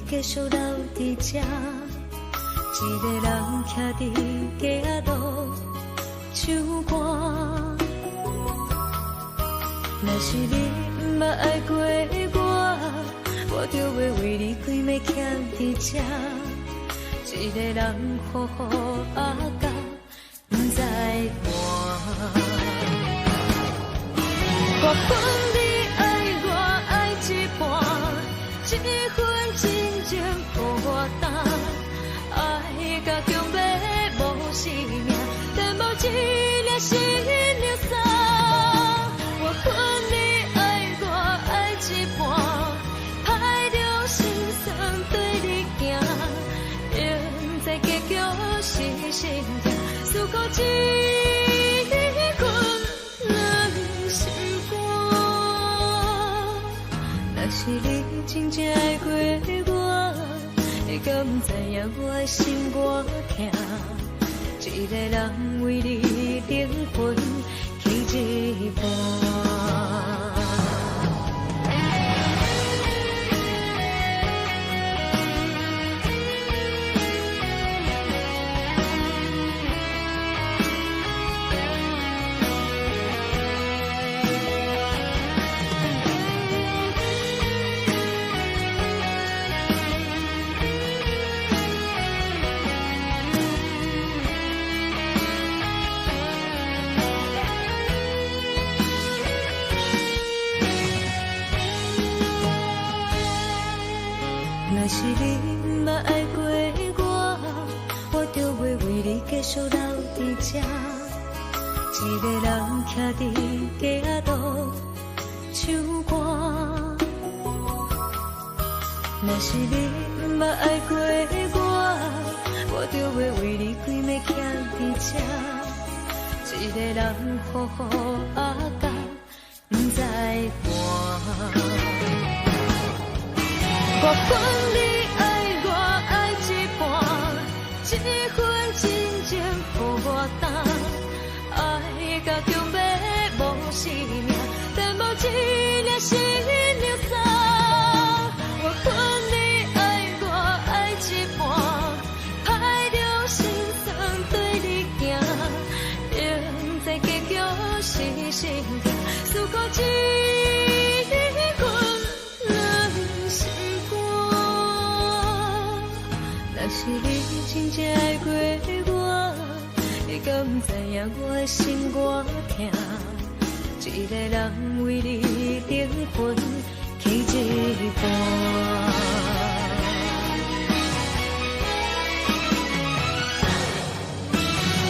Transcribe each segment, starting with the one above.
繼續留佇這，一個人徛佇街仔路唱歌。若是你毋捌愛過我，我就袂為你規暝徛佇這，一個人雨雨啊甲不知寒。我管你愛我愛一半，這份真情予我擔，愛甲強欲無性命，但無一領新娘衫。我管你愛我愛一半，歹中心酸對你行，明知結局是心痛，思苦這份軟心肝。若是你真正愛過我，你敢知影我的心偌疼？一個人為你靈魂去一半。若是你毋捌愛過我，我就袂為你繼續留佇這，一個人徛佇街仔路唱歌。若是你毋捌愛過我，我就袂為你規暝徛佇這，一個人雨雨啊甲不知寒。我管你愛我愛一半，這份真情予我擔，愛甲強欲無性命，但無一領新娘衫。我管你愛我愛一半，歹中心酸對你行，明知結局是心痛，思苦這份軟心肝。若是你真正愛過我，你敢知影我的心偌疼？一個人為你靈魂去一半。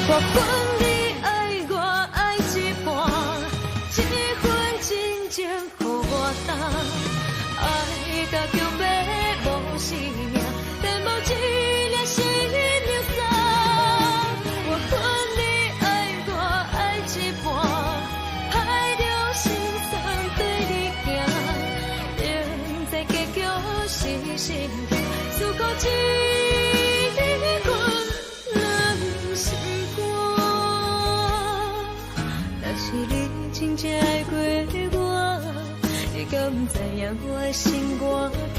我管你愛我愛一半，這份真情予我擔，愛甲強欲無性命，但無一領新娘衫。我管你愛我愛一半，歹中心酸對你行，明知結局是心痛，思苦這份軟心肝。若是你真正愛過我，你敢知影我的心偌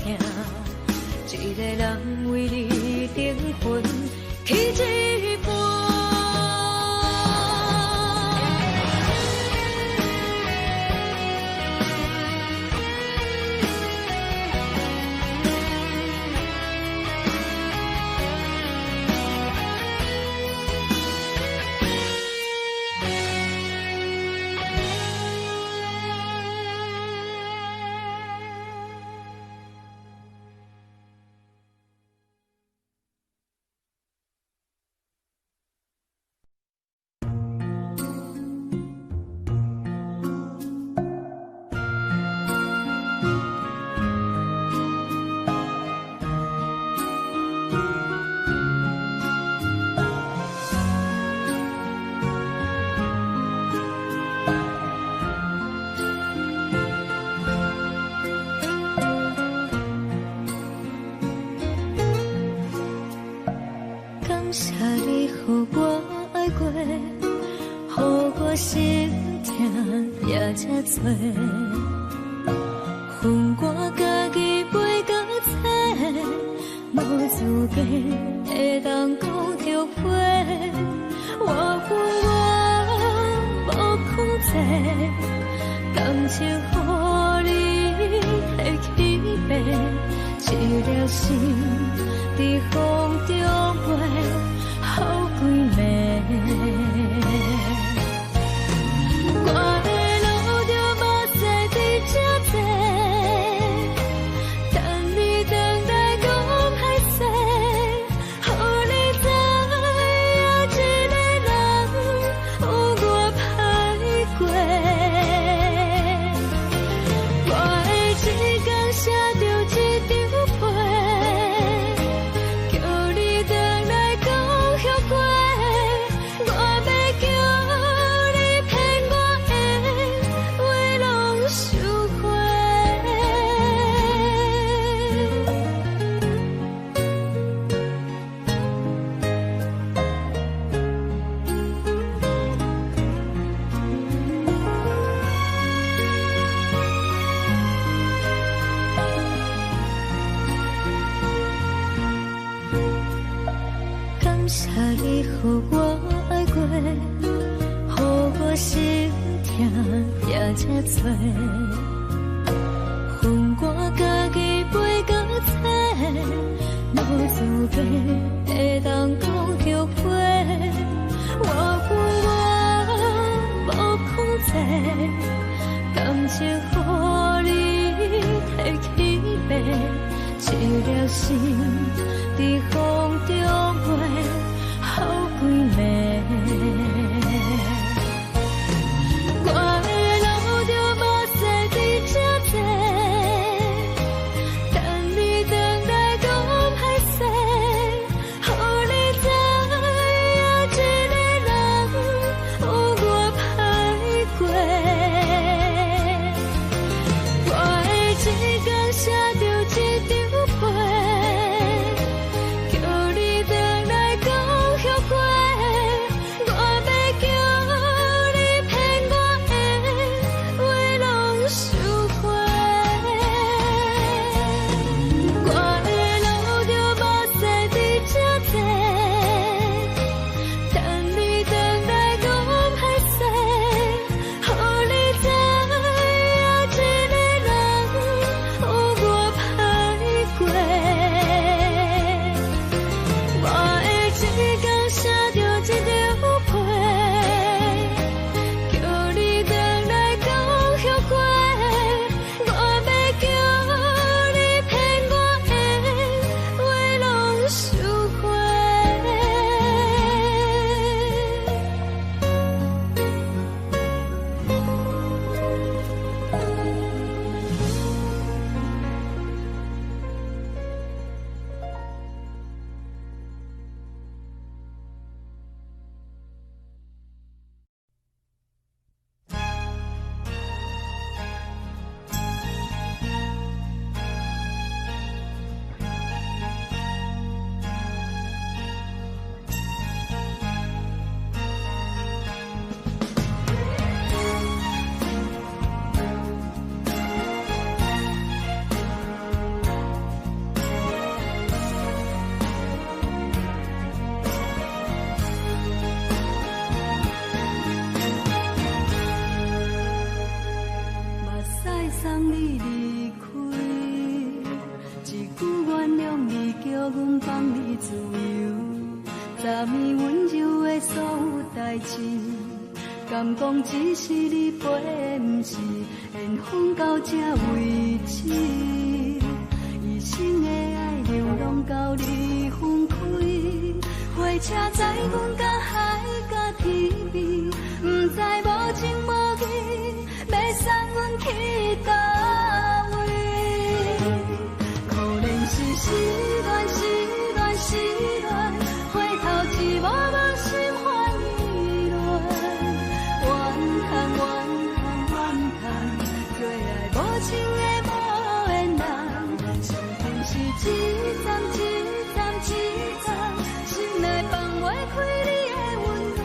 疼？一個人為你靈魂去一半。感謝你予我愛過，予我心痛也這多，分我家己背甲找。會當講後悔，我永遠無控制，感情予你提起爬，一粒心佇風中飛，予規暝。我會流著目屎佇這坐，等你轉來講歹勢，予你知影一个人有偌歹過。我會一工寫著一張批，叫你轉來講後悔。我欲叫你騙我的話攏收回。感謝你予我愛過，予我心疼也這多。予我家己飛到找，無資格會當講後悔。我永遠無控制，感情予你提起爬，一粒心佇風中飛，予規暝。我會流著目屎佇這坐，等你轉來講歹勢，予你知影一個人有偌歹過。我會一工寫著一張批，叫你轉來講後悔。我欲叫你騙我的話攏收回。我會流著目屎佇這坐，等你轉來講歹勢，予你知影一個人有偌歹過。我會一工寫著一張批，叫你轉來講後悔。我欲叫你騙我的話攏收回。目屎送你離開，一句原諒你，叫阮放你自由。昨暝溫柔的所有代誌，敢講只是你陪，毋是緣分到這為止。一生的愛流浪到你分開，火車載阮到海角天邊，毋知無情無義，欲送阮去佗位？可能是失戀，失戀，失戀，回頭一幕幕心煩意亂。怨嘆怨嘆怨嘆，做愛無情的無緣人，上天是一站一站一站，心內放袂開你的溫暖。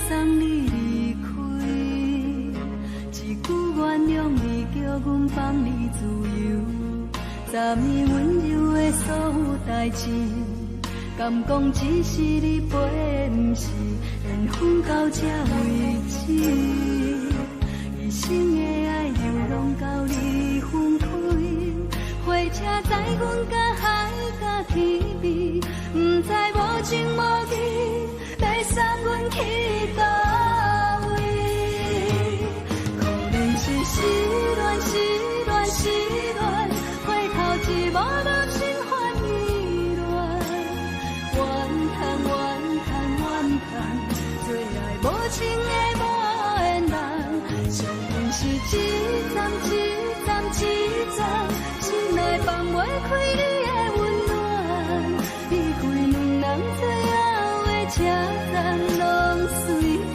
送你離開，一句原諒你叫阮放你自由。昨暝溫柔的所有代誌，敢講只是你陪，毋是緣分到這為止。一生的愛猶攏交你分開，火車載阮甲海甲天邊，毋知無情無義，欲送阮去佗位？可憐是失戀，失戀，失戀，回頭一幕幕心煩意亂。怨嘆怨嘆怨嘆，做愛無情的無緣人，相逢是一站一站一站，心內放袂開你的溫暖，離開兩人最後的車站，攏隨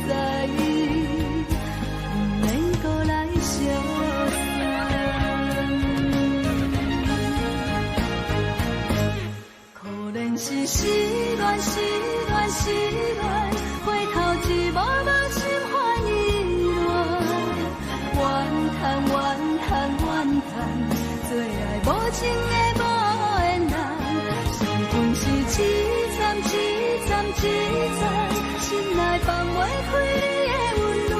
在意，毋免閣來相送。可憐是失戀，失戀，失戀，回頭一幕幕心煩意亂。怨嘆怨嘆怨嘆，做愛無情的無緣人，相逢是一站一站一站，心內放袂開你的溫暖，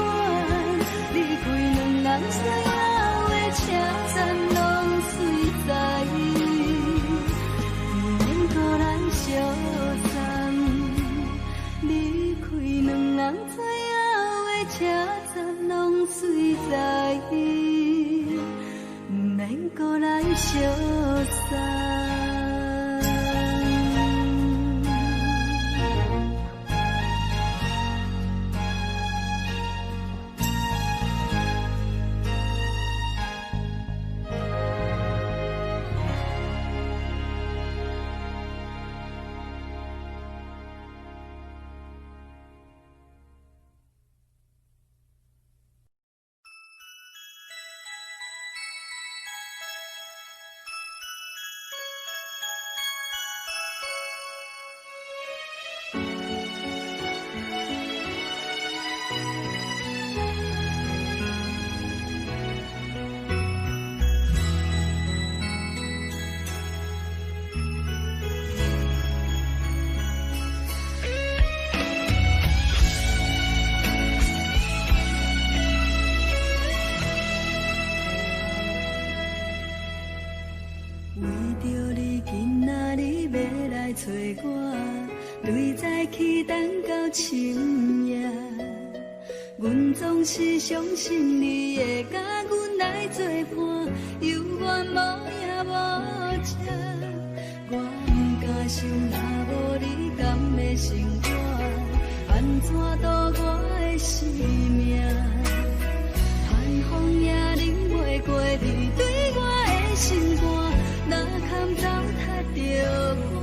離開兩人最後的車站，攏隨在意，毋免閣來相送。離開兩人最後的車站，攏隨在意，毋免閣來相送。為著你今仔日欲來揣我，對早起等到深夜。阮總是相信你會佮阮來作伴，猶原無影無跡。我毋敢想，若無你敢會生活，按怎度我的生命？寒風也忍袂過你對我的心肝，哪堪糟蹋著我？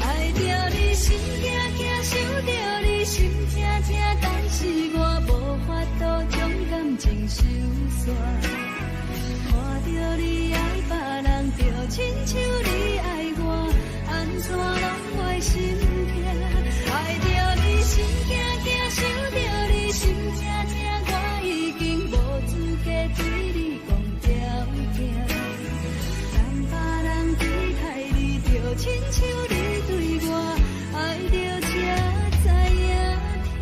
愛著你心驚驚，想著你心痛痛，但是我無法度將感情收煞。看著你愛別人，就親像你愛我，按怎攏袂心痛？愛著你心驚驚，想著你心痛痛，我已經無資格對你講條件。當別人對待你，就親像你對我，愛著才知影疼。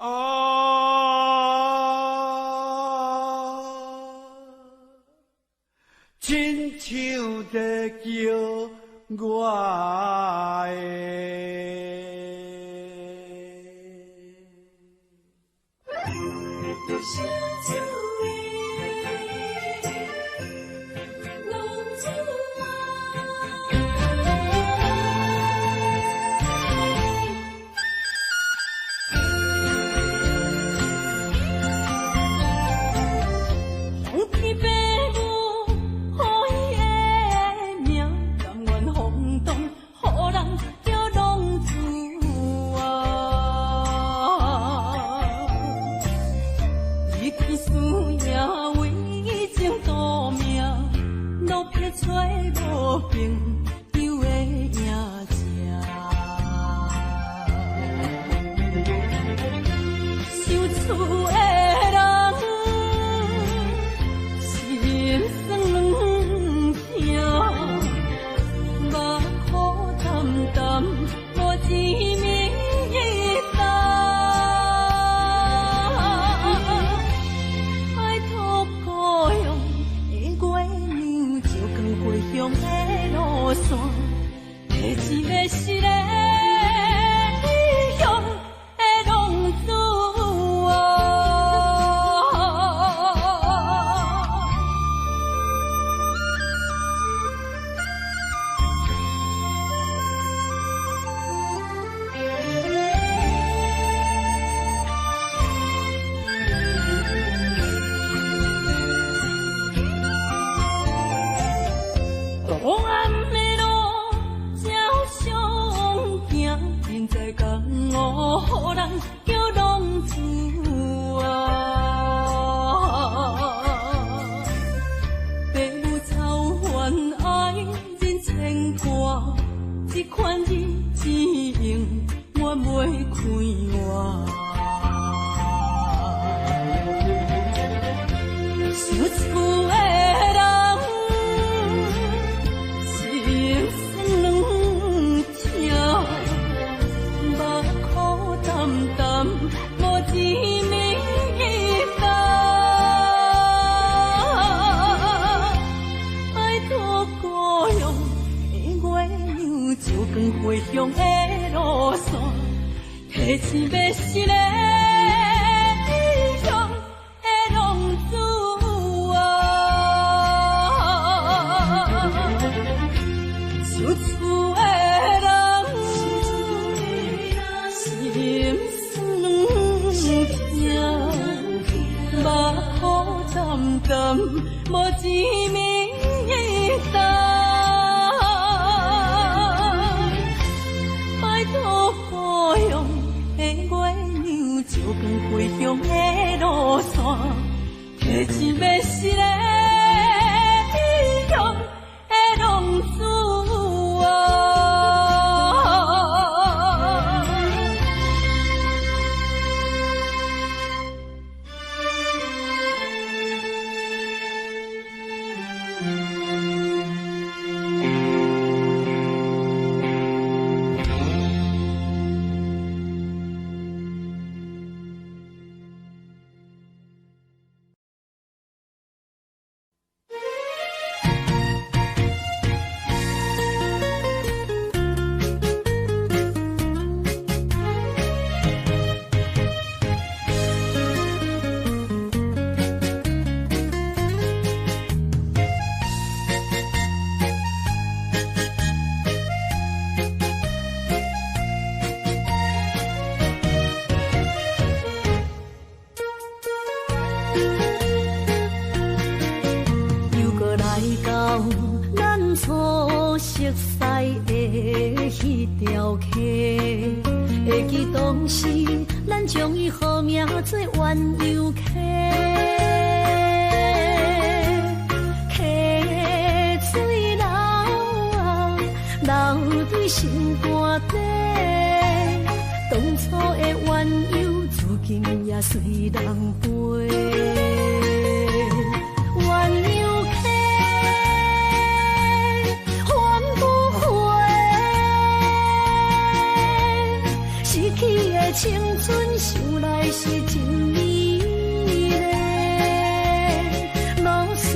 啊，親像在叫我的。失去的青春，想來是真美麗。ロス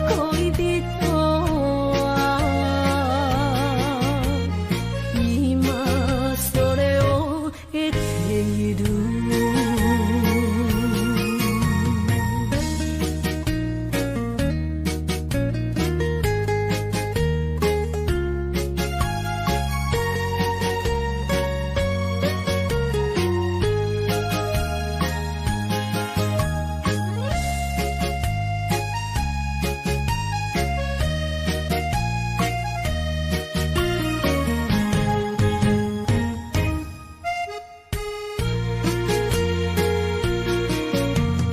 ト戀人は今それを得ている。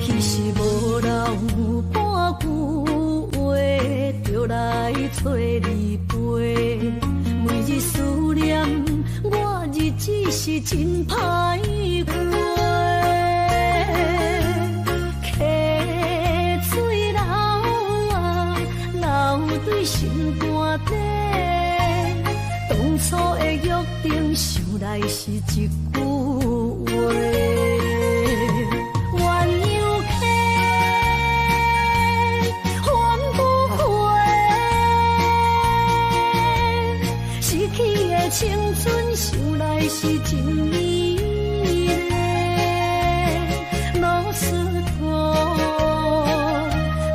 彼時無人有半句話，就來揣你陪。每日思念，我日子是真歹過。溪水流啊，流對心肝底。當初的約定，想來是一句話。鸳鸯溪，還不回，失去的青春，想來是真美麗。ロス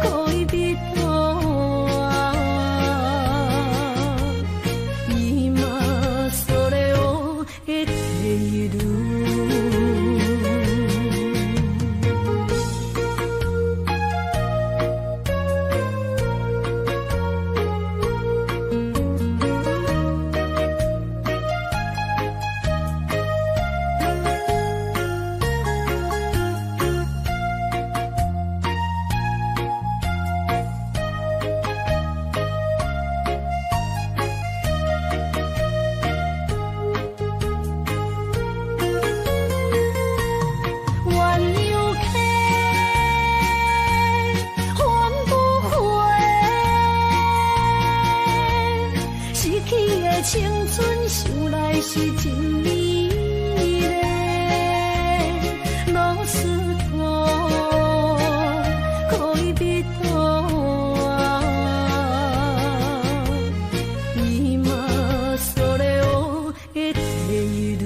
ト戀人は今それを得ている。鸳鸯溪，還不回，失去的青春，想來是真美麗。ロスト戀人は今それを得ている。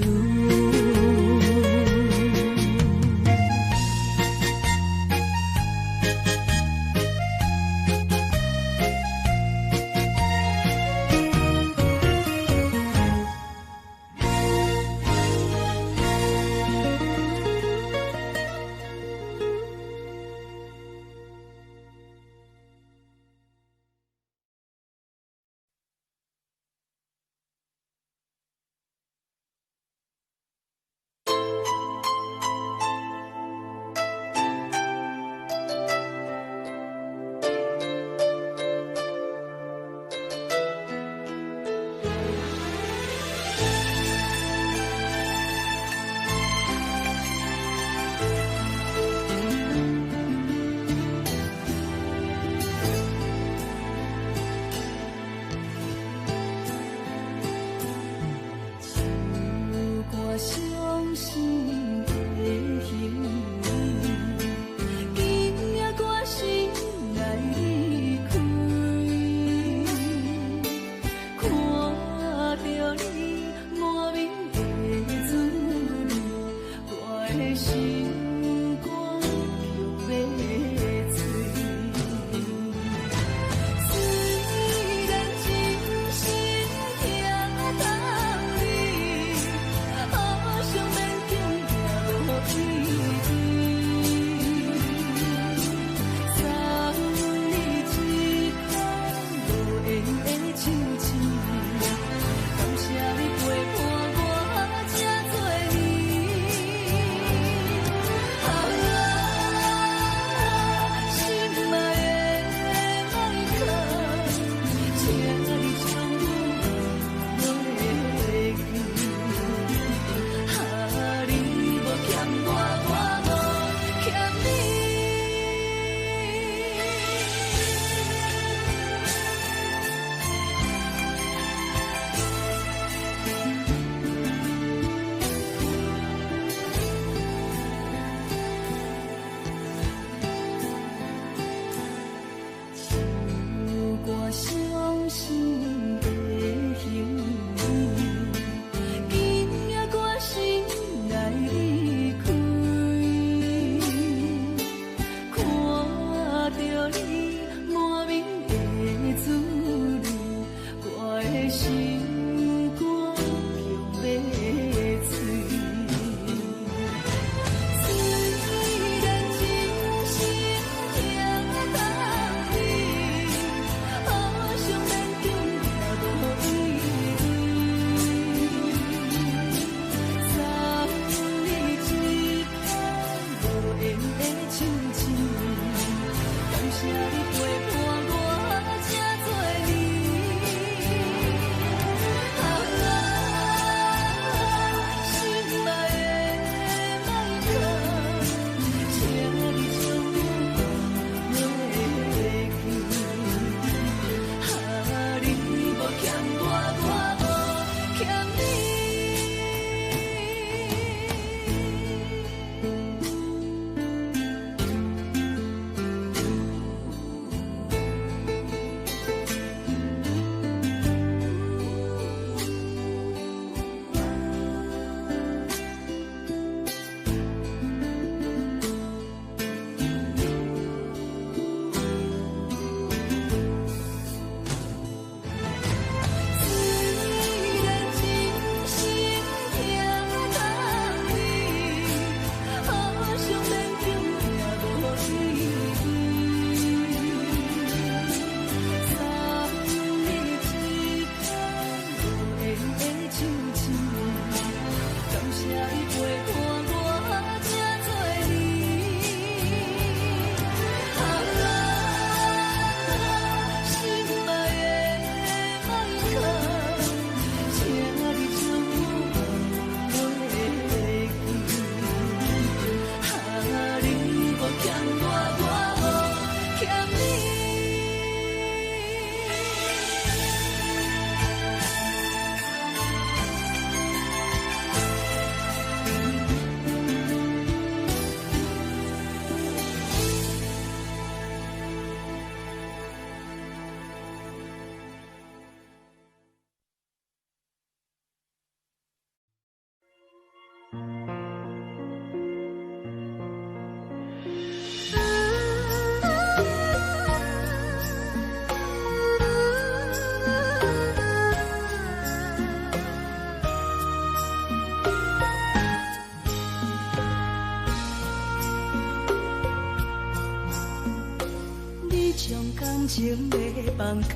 情欲放空，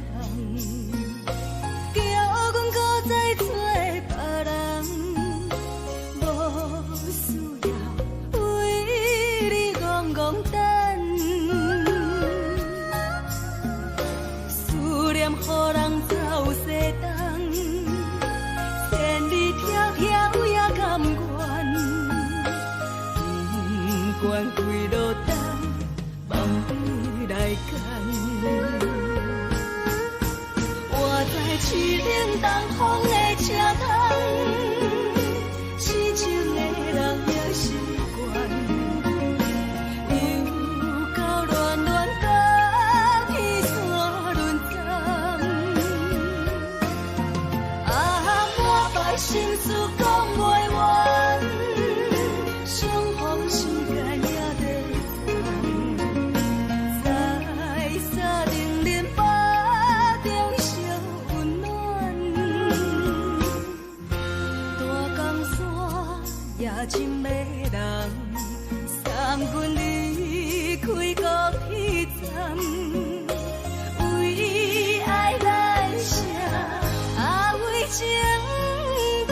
叫阮搁再做别人，无需要为你戆戆等，思念予人走西东，千里迢迢也甘愿，不管几落冬，放你来拣。我在凄冷东风的车窗，痴情的人也习惯，又到恋恋甲天山轮转，啊，满腹心事讲袂完，相逢时间也在转，在三零零八中相温暖，大江山也真迷人，送阮离开高铁站，为爱来写，啊为情等。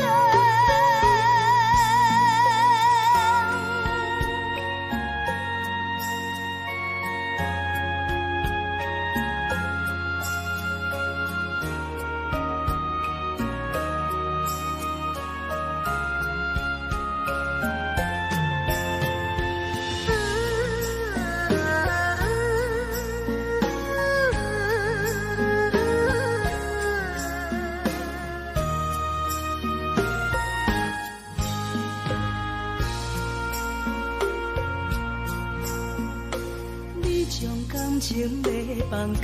你将感情欲放空，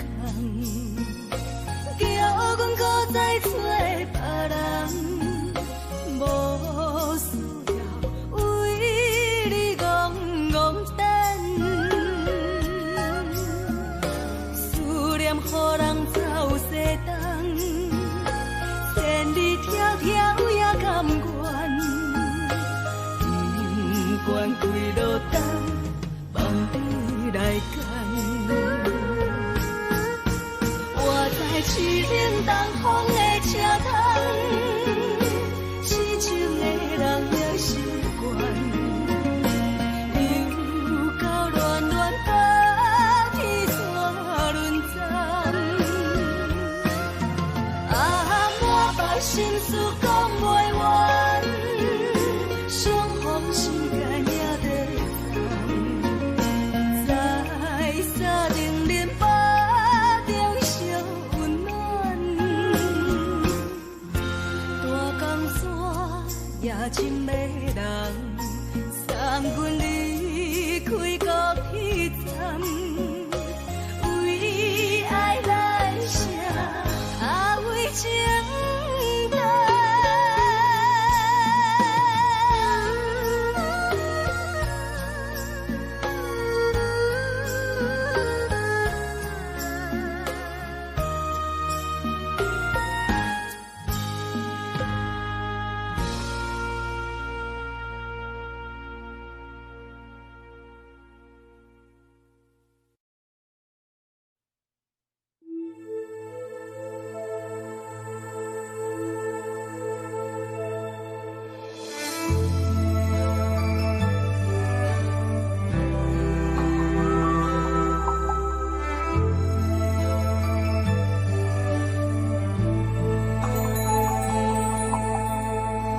叫阮搁再做别人，无需要为你戆戆等，思念予人走西东，千里迢迢也甘愿，不管几落冬，放你来拣。我在凄冷东风的车窗，痴情的人也习惯，又到恋恋甲天山轮转，啊，满腹心事讲袂完，相逢时间也在转，在三零零八中相温暖，大江山也真迷人，送阮离开高铁站，为爱来写，啊为情等。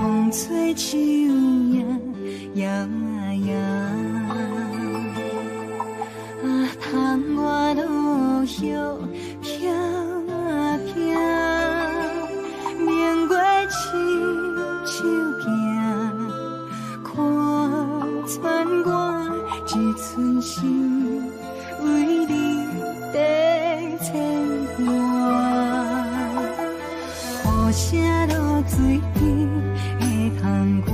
风吹树影摇啊摇，啊，窗外落叶飘啊飘，明月亲手行，看穿我一寸心，为你在牵挂。雨声落水边的窗外，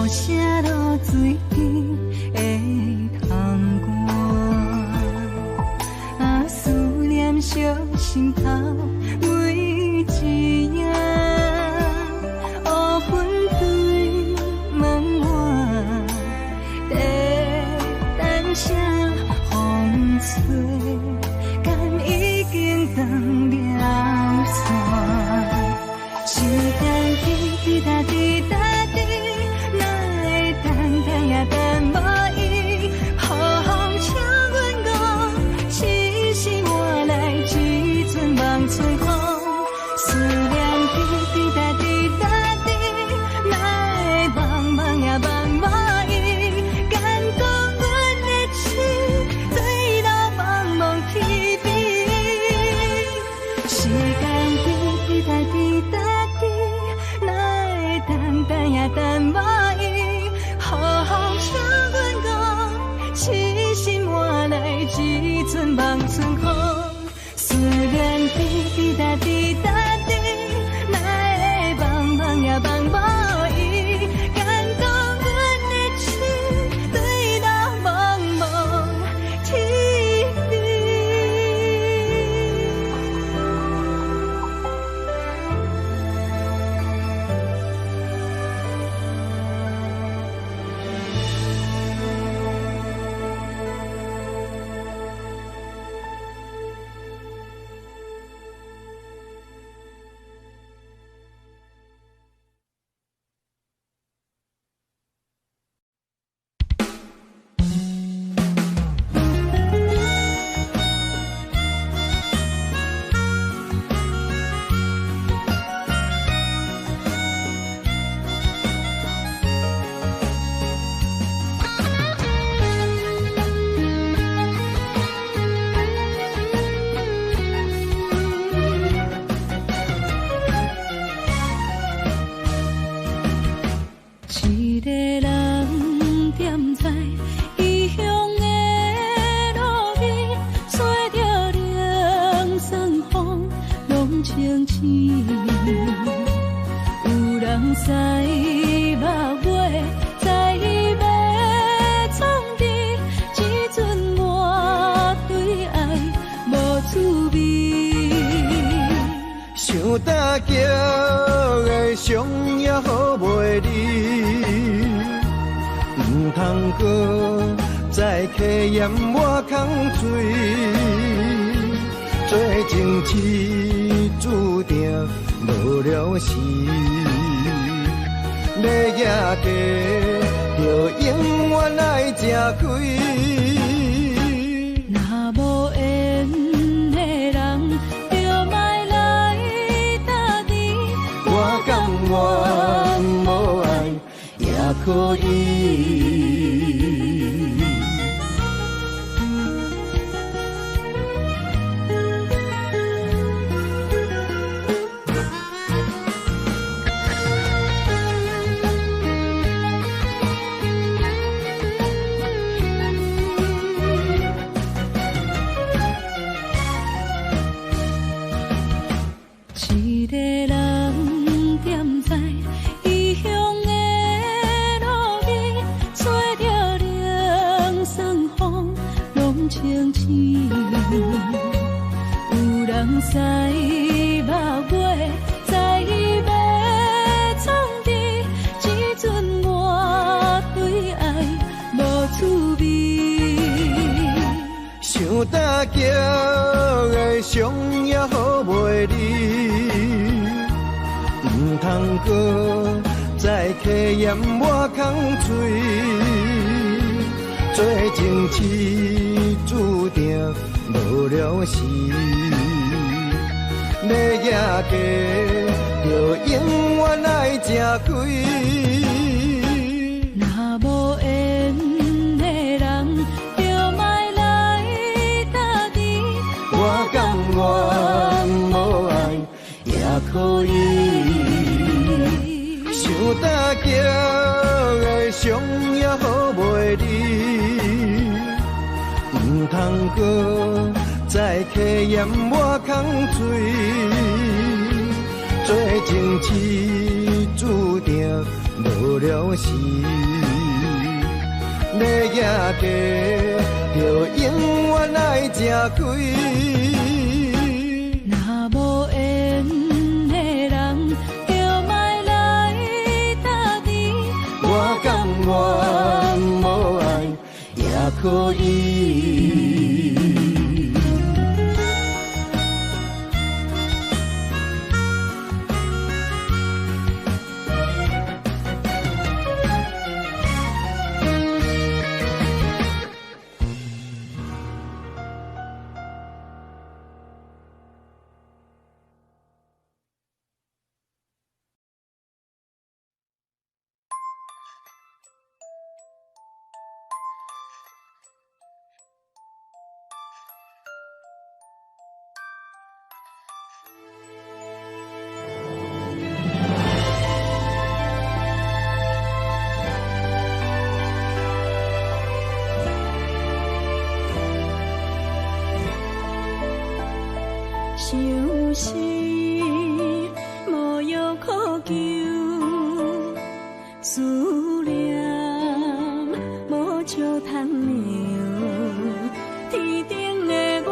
声落水甜会通寒。啊，思念烧心头每一夜，乌云堆满满，在等啥风吹，敢已经断了线。时间滴滴答滴答滴，哪会等等也等无伊？予风笑阮戆，痴心换来一阵望春风。思念滴滴答滴答滴，哪会茫茫也茫无伊？敢讲阮的痴对到茫茫天边。时间滴滴答滴答滴，哪会等等也等无伊？予风笑阮戆，痴心换来一阵望春风。思念滴滴答滴答滴，哪会茫茫也茫无伊？敢讲阮的痴对到茫茫天边。一个人踮在异乡的路边，吹著冷酸风，拢清醒。有人知目尾，知欲创治，这阵我对爱无滋味。想打击的伤也好袂离，毋通阁再客盐我空喙，做情痴注定无了时，欲赢家就永远爱吃亏。若无缘的人，就莫来搭甜。我甘愿无爱也可以。一个人踮在异乡的路边，吹著冷酸风，拢清醒。有人知目尾，知欲创治，这阵我对爱无滋味。想打击的伤也好袂离，毋通阁再客盐我空喙，做情痴注定无了时，欲赢家就永远爱吃亏。若无缘的人，就莫来搭甜。我甘愿无爱也可以。想打击的伤也好袂离，毋通阁再客盐我空喙，做情痴注定無良時。欲行過，就永遠愛食虧。若無緣的人，就莫來搭甜。我甘願無愛也可以。相思無藥可救，思念無笑通留。天頂的月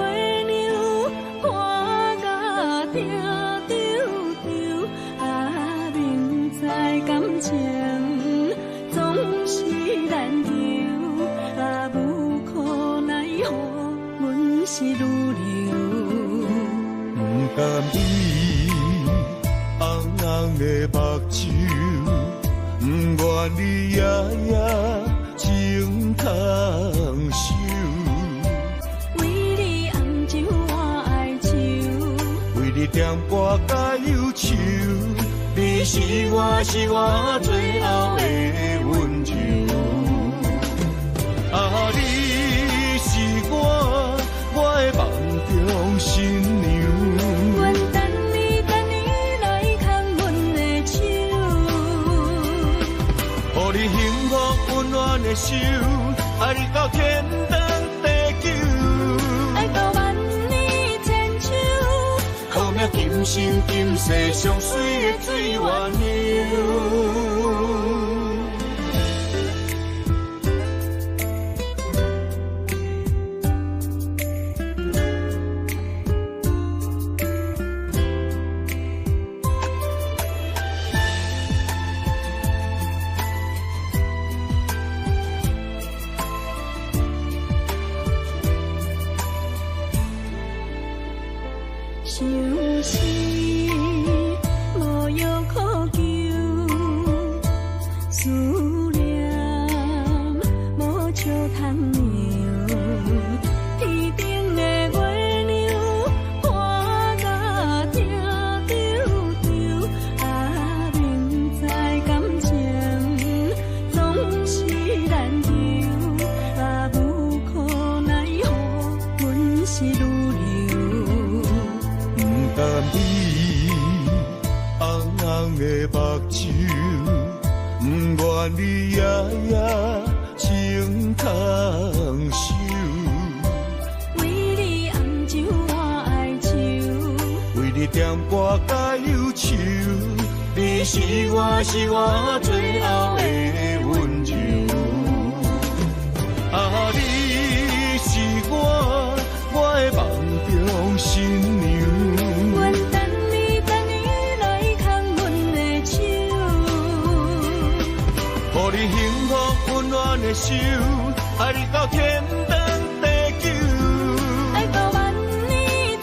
亮看甲疼搝搝，啊，明知感情總是難求，啊，無可奈何，阮是女流。不甘你紅紅的目睭，不願你夜夜情空守。為你紅酒我愛抽，為你點歌甲憂愁，你是我是我最後的溫柔。啊，你是我我的夢中新娘。阮等你等你來牽阮的手，予你幸福溫暖的手，愛你到天長地久。愛到萬年千秋，好命今生今世上水的水鸳鸯。相思無藥可救，思念無笑通留。天頂的月亮看甲疼搝搝，啊，明知感情總是難求，啊，無可奈何，阮是女流。不甘你紅紅的目睭，不願你夜夜情空守。為你紅酒我愛抽，為你點歌甲憂愁，你是我是我最後的溫柔。啊，你是我我的夢中新娘。阮等你等你來牽阮的手，予你幸福溫暖的手，愛你到天長地久。愛到萬年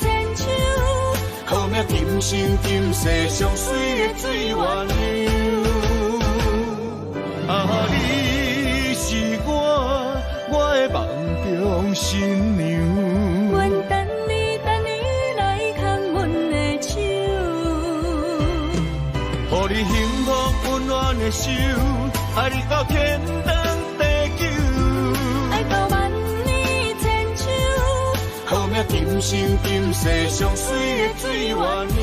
千秋，好命今生今世上水的水鸳鸯。啊，你是我我的夢中新娘。阮等你等你來牽阮的手，予你幸福溫暖的手，愛你到天長地久。愛到萬年千秋，好命今生今世上水的水鸳鸯。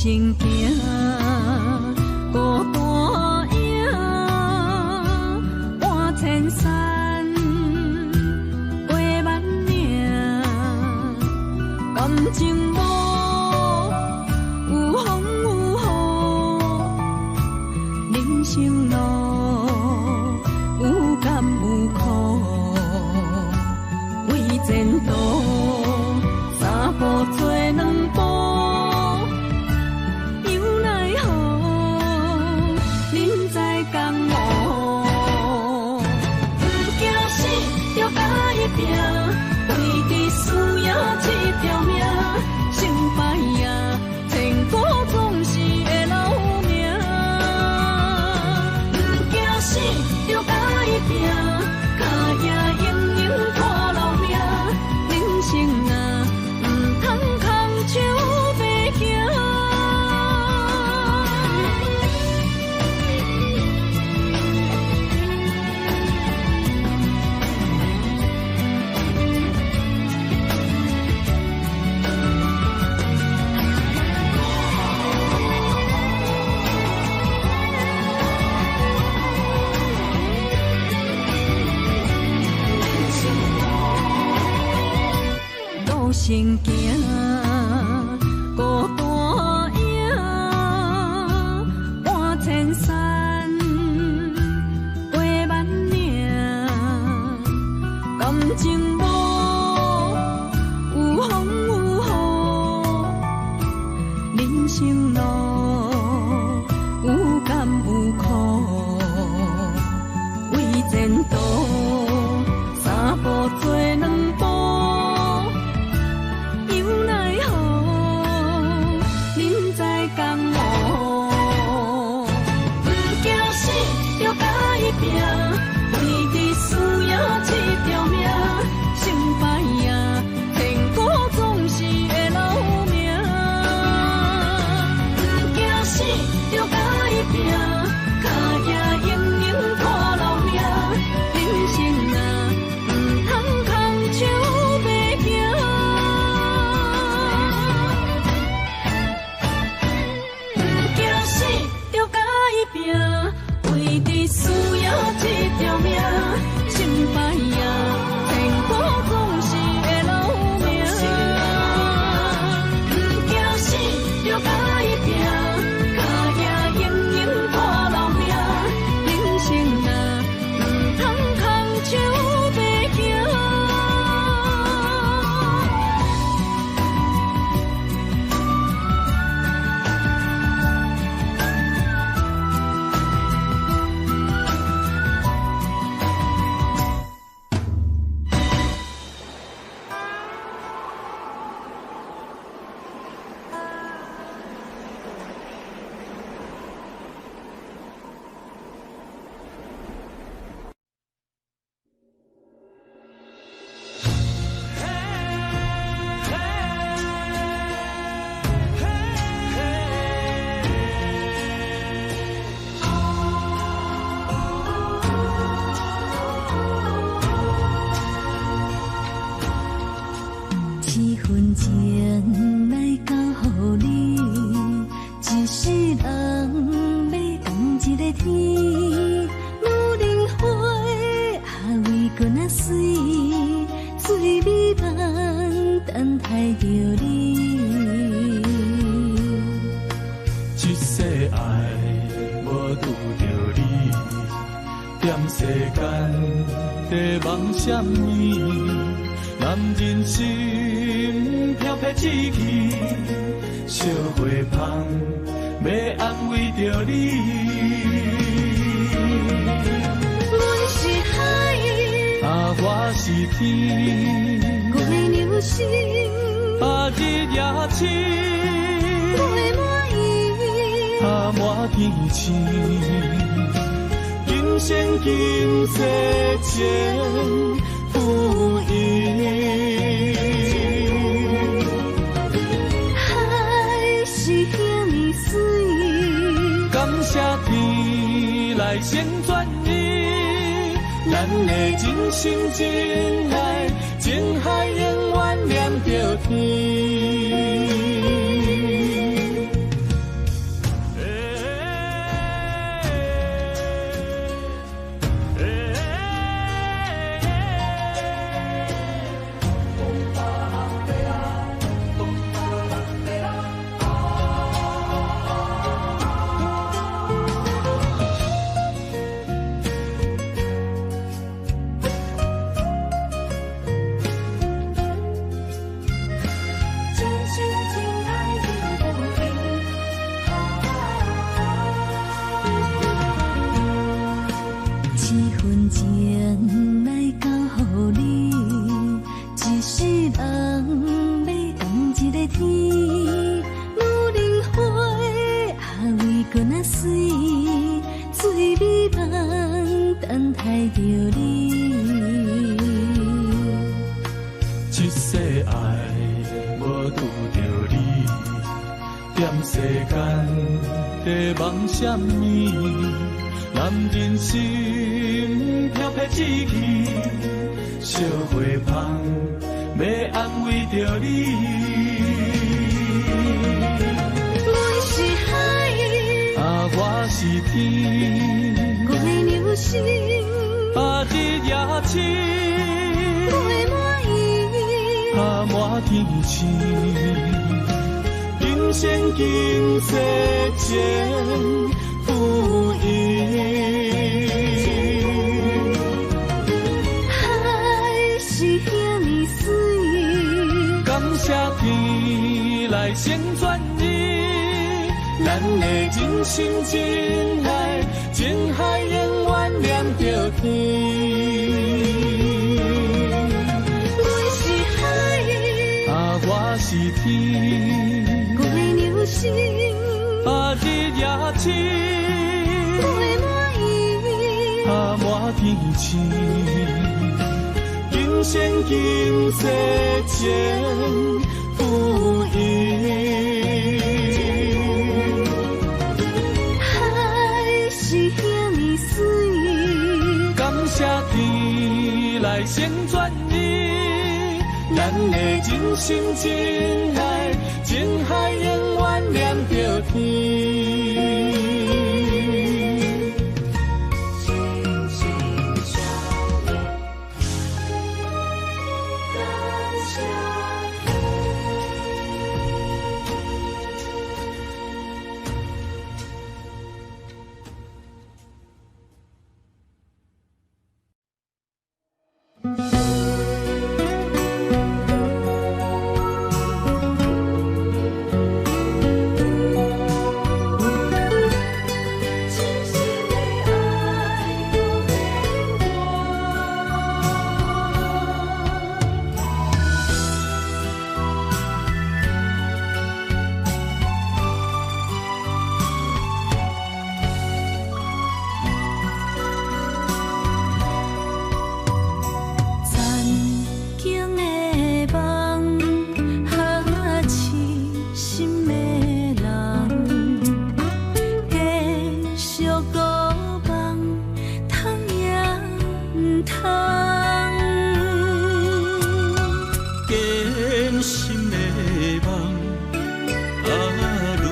身行，孤單影，搬千山，過萬嶺，感情無有風有雨，人生路有甘有苦，為前途三步做兩步。又奈何，人在江湖，毋驚死，著共伊拚，為著輸贏這條命，成敗啊，千古總是會留名。毋驚死，著共伊拚，跤贏英勇看留名，人生啊，毋通空手白行。路先行，孤單影，搬千山，過萬嶺，感情無有風有雨，人生路有甘有苦，為前途三步做兩步。又奈何，人在江湖，毋驚死，著共伊拚，為著輸贏這條命，成敗啊，千古總是會留名。毋驚死，著共伊拚，跤贏英勇看留名，人生啊，毋通空手白行。毋驚死，著共伊拚，為著輸贏這條命，成敗啊，千古總是會留名。毋驚死，著共伊拚，跤贏英勇看留名，人生啊，毋通空手白行。這份情來交予你，一世人欲仝一个天。女人花也為君仔媠，水美夢等待著你。這世愛無拄著你，踮世間在梦啥物？男人心飘飘志气，烧花香欲安慰著你。阮是海，啊，我是天，月娘心，啊，日夜星，月满意，啊，满天星，今生今世情不移。海是遐呢水，感謝天來成全伊，咱的真心真愛，情海永遠連著天。天，女人花阿为阁若媠，醉美梦等待著你。这世爱无拄著你，踮世间在梦啥物？男人心飘飘志气，惜花芳欲安慰著你。阮是海，啊，我是天，月亮星，啊，日夜星，月满圆，啊，满天星，今生今世情付伊。海是遐呢媠，感谢天来成全你，咱的真心真爱，情海永远念著天。阮是海，啊，我是天，月亮星，啊，日夜星，月满圆，啊，满天星，今生今世情付伊。海是遐呢媠，感谢天来成全你，咱的真心真爱，情海永远念著天。心心相印，感谢天。真心的爱不变卦。曾经的梦，哈痴心的人，继续孤梦，通也毋通。坚心的梦，啊，如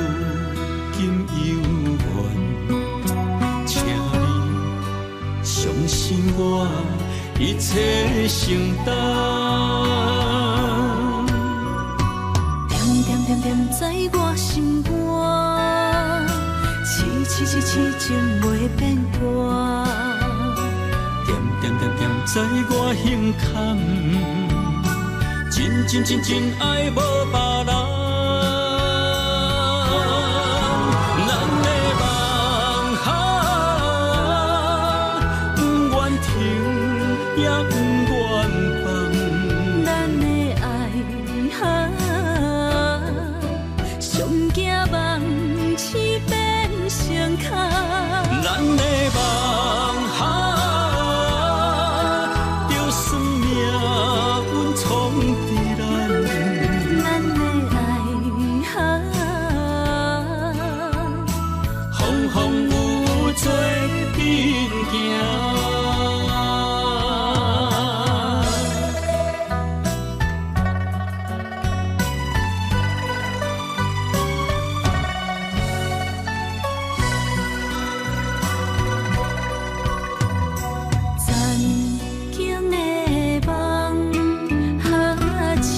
今犹原，请你相信我，一切承担。惦惦惦惦在我心肝，痴痴痴痴情袂变卦。惦惦惦惦在我胸坎，真真真真爱无别人。咱的梦哈，不愿停也不愿放。咱的爱哈，上惊梦痴变成空。咱的梦哈，就算命运创伫咱。咱的爱哈，风风雨雨做阵行。曾经的梦，哈痴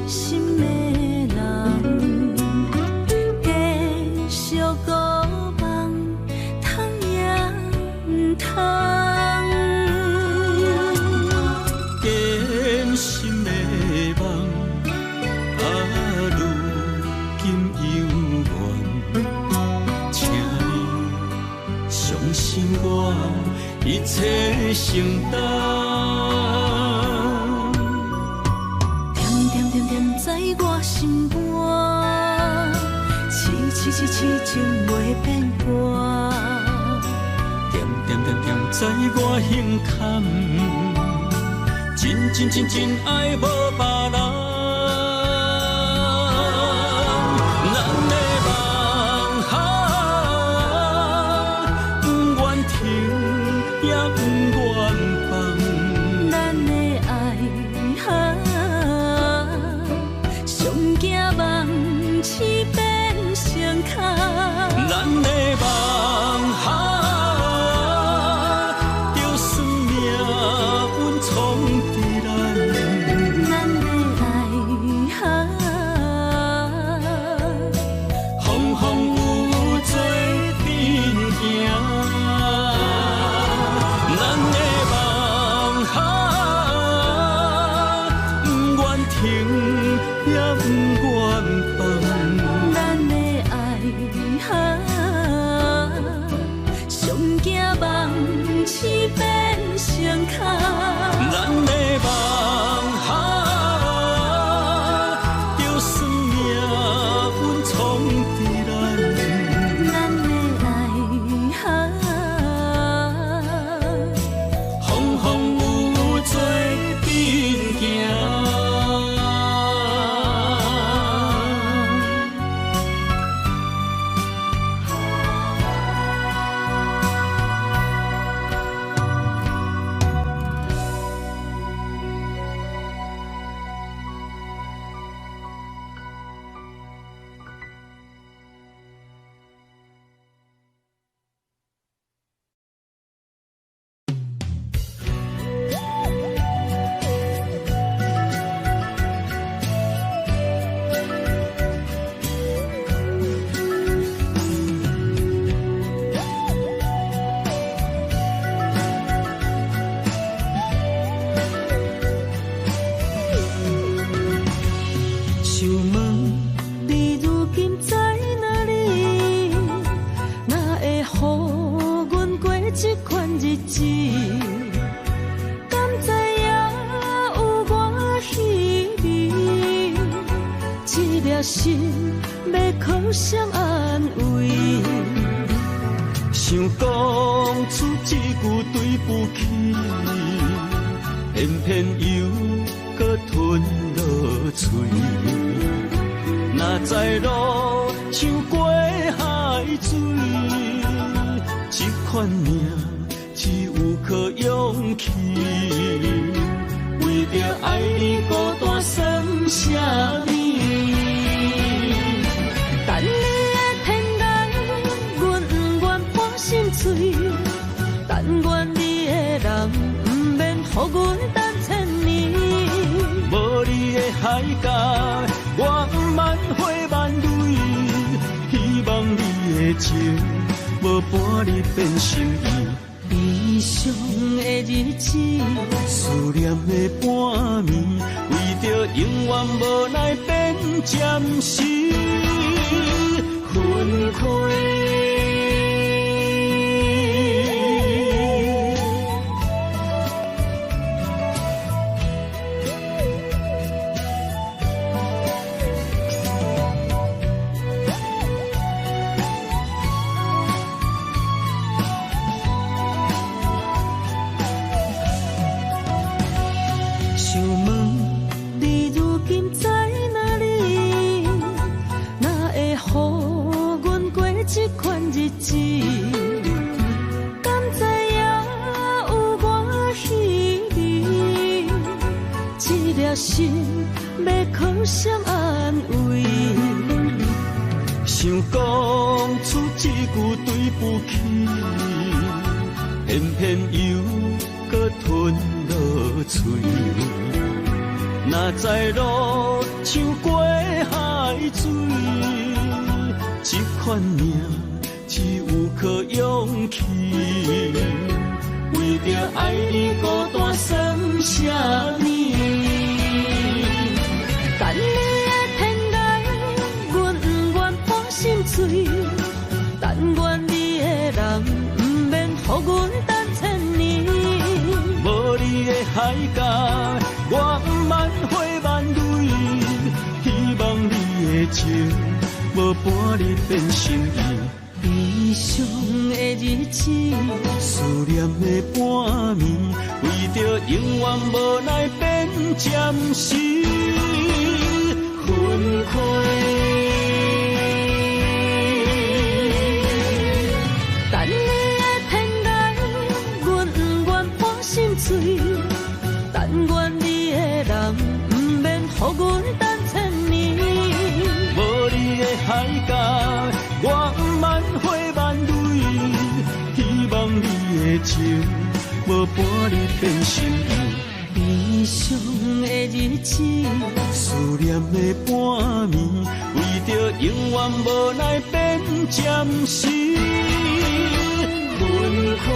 心的人，继续孤梦，通也毋通。坚心的梦，啊，如今犹原，请你相信我，一切承担。惦惦惦惦在我心肝，痴痴痴情袂变卦。点点点点在我心坎，真真真真爱无别人。咱的梦啊，不愿停也不愿放。咱的爱啊，上惊梦醒变成空。咱的梦啊，就算命运创治咱。咱的爱啊，风风雨雨做阵行。咱的梦啊，不愿停也不愿放。咱的爱啊，上惊梦醒变成空。咱的梦啊，就算命运创治咱。咱的爱啊，风风雨雨做阵行。想问你如今在哪里？哪会予阮过这款日子？敢知影有我稀微？这粒心欲靠谁安慰？想讲出这句对不起，偏偏又阁吞落喙。哪知路像过海水，这款命只有靠勇气。为著爱你孤单算啥物？等你的天涯，阮不愿破心碎。但愿你的人毋免予阮等千年。无你的海角，我毋茫花万蕊。希望你的情无半日变心意。悲伤的日子，思念的半暝，为著永远无奈变暂时分开。想问你如今在哪里？哪会予阮过这款日子？敢知影有我稀微？这粒心欲靠谁安慰？想讲出这句对不起，偏偏又阁吞落喙。哪知路像过海水，这款命只有靠勇气。为著爱你孤单算啥物？等你的天涯，阮不愿破心碎。但愿你的人毋免予阮等千年。无你的海角，我毋茫花万蕊。希望你的情无無半日變心意。悲傷的日子，思念的半暝，為著永遠無奈變暫時分開。等你的天來，阮不願破心碎，但願你的人毋免予阮等千年。無你的海角，我毋茫花萬蕊，希望你的情無半日變心意。悲傷的日子，思念的半暝，為著永遠無奈變暫時分開。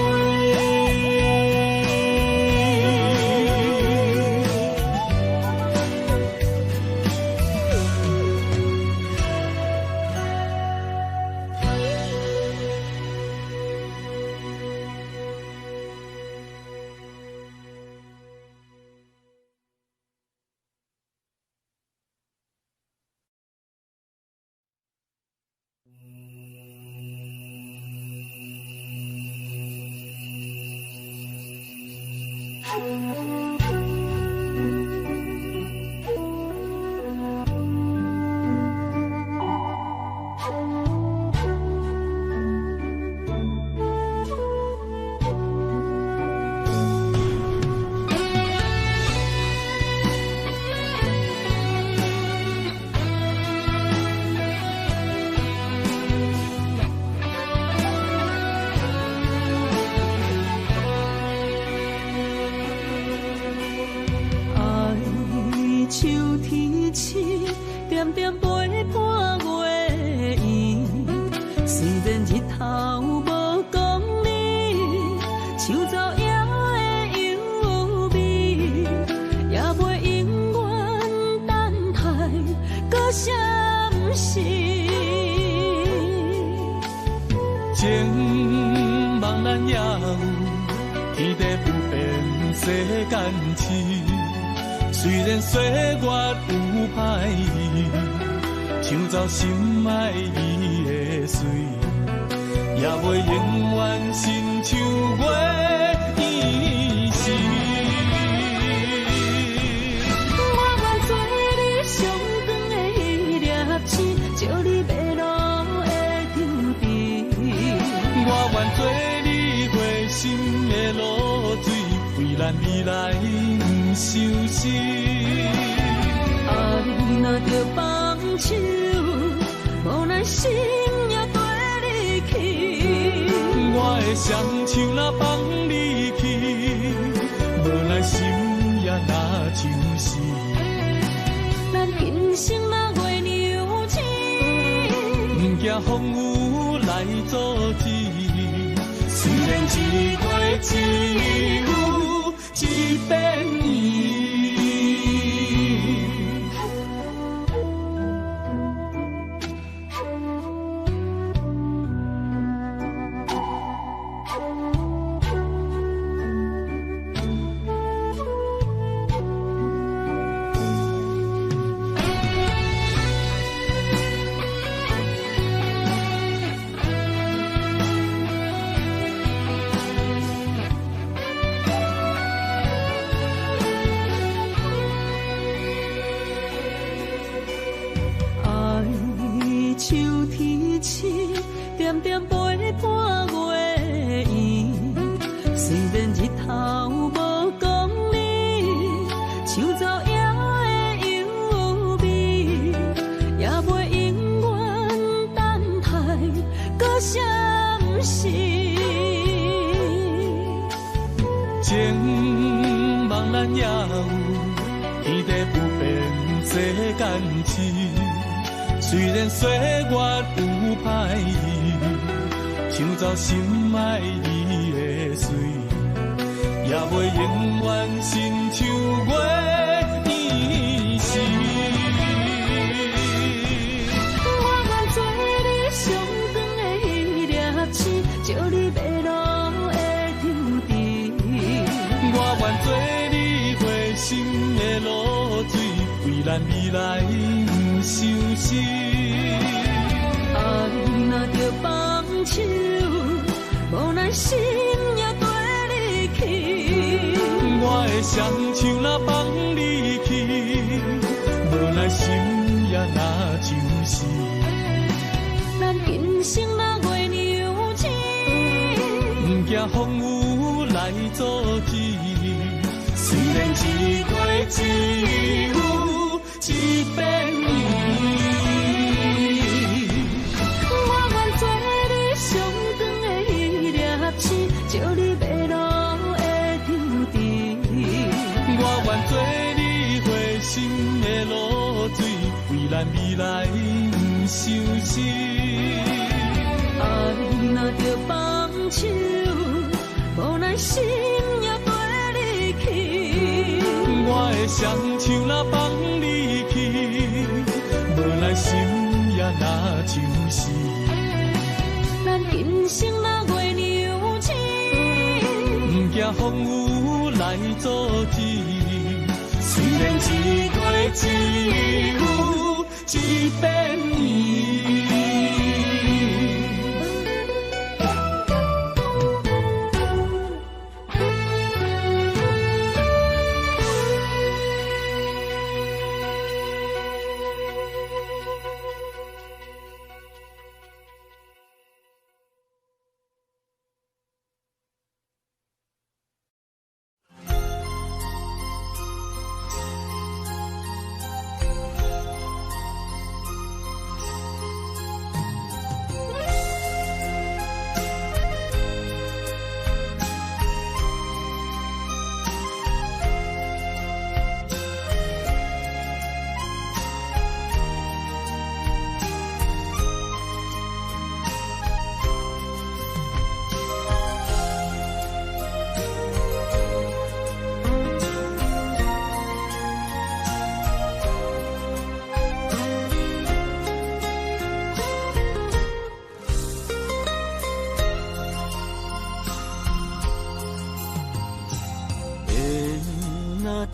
若著放手，无奈心也缀你去。我的双手若放你去，无奈心也若像是。咱今生若月娘亲，毋惊风雨来阻止。虽然一过只有一遍圆。我愿做你上长的彼粒星，照你迷路的抽哧。我愿做你花心的露水，为咱未来毋相思。爱若著放手，无奈心也缀你去。我的双手若放你去，无奈心也若像是。咱今生若月娘亲，毋惊风雨来阻止。虽然一过只有一遍圆。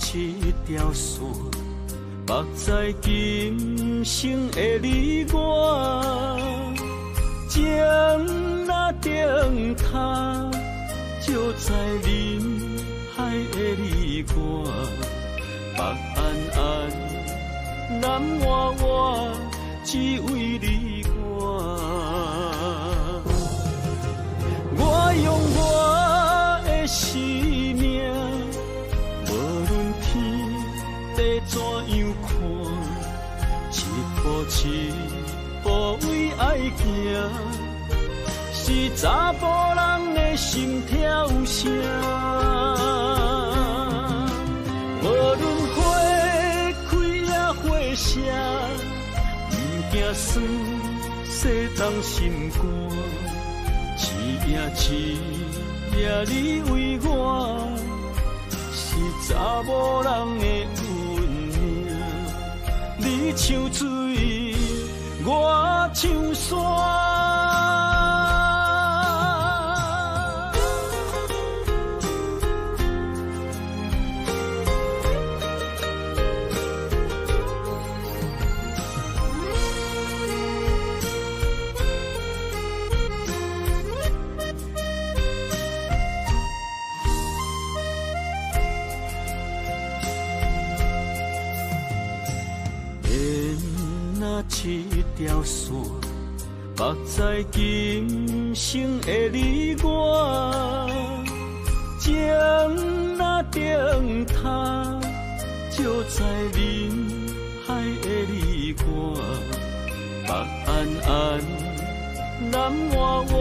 这条线，目在今生的你我，情若灯塔，照在人海的你我，北安安，南活活，只为你我。我用我的生命，无论天地怎样看，一步一步为爱行，是查埔人的心跳声。无论花开抑花谢，毋惊酸，世东心肝。一夜一夜你为我，是查某人的运命。你像水，我像山。这条线，目在今生的你我，情若灯塔，照在人海的你我，北安安，南活活，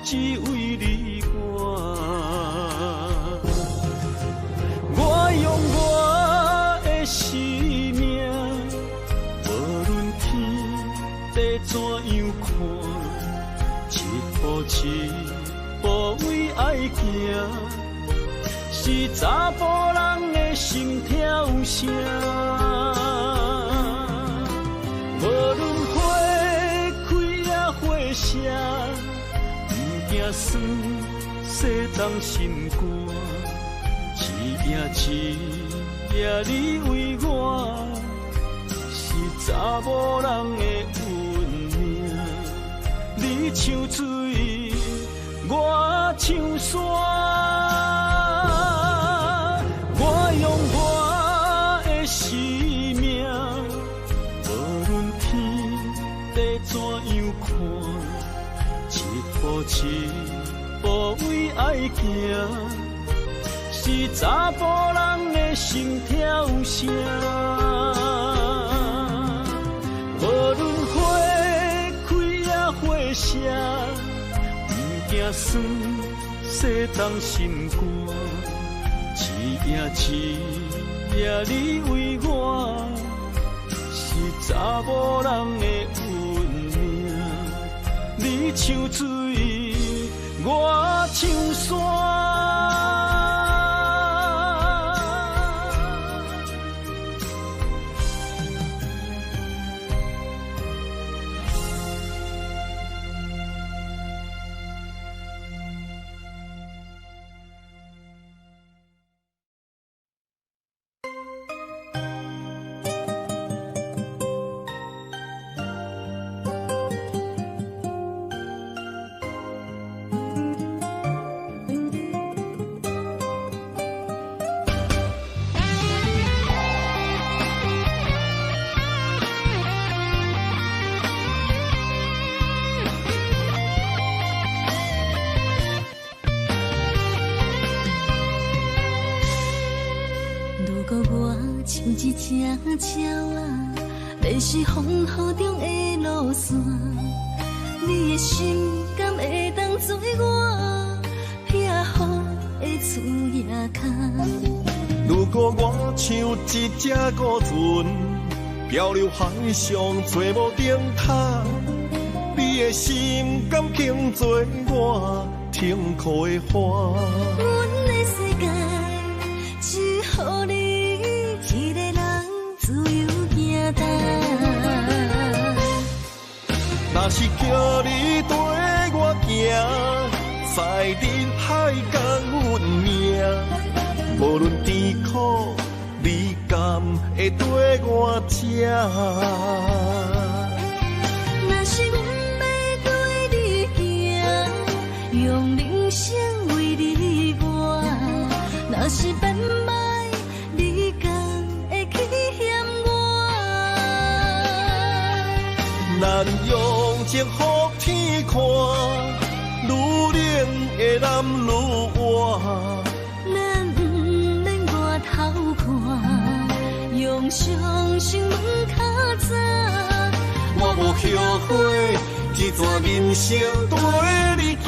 只为你我。我用我的生命，无论天地怎样看，一步一步为爱行，是查埔人的心跳声。无论花开抑花谢，毋惊酸，世东心肝。一夜一夜你为我，是查某人的运命。你像水，我像山。我用我的生命，无论天地怎样看，一步一步为爱行，是查埔人的心跳声。无论花开抑花谢，毋惊酸，世东心肝。一夜一夜你为我，是查某人的运命。你像水，我像山。一只鸟仔，迷失风雨中的路线，你的心敢会当做我避雨的厝仔跤？如果我像一只孤船，漂流海上找无灯塔，你的心敢肯做我停靠的岸？阮的世界只予你一个人自由行动。若是叫你缀我行，在人海共阮命，无论甜苦，你敢会缀我这？若是阮欲缀你行，用人生为你活；若是变歹，你敢会去嫌我？咱用情予天看，愈冷的男愈活。咱毋免回头看，用相信问较早。我无后悔，这段人生缀你行。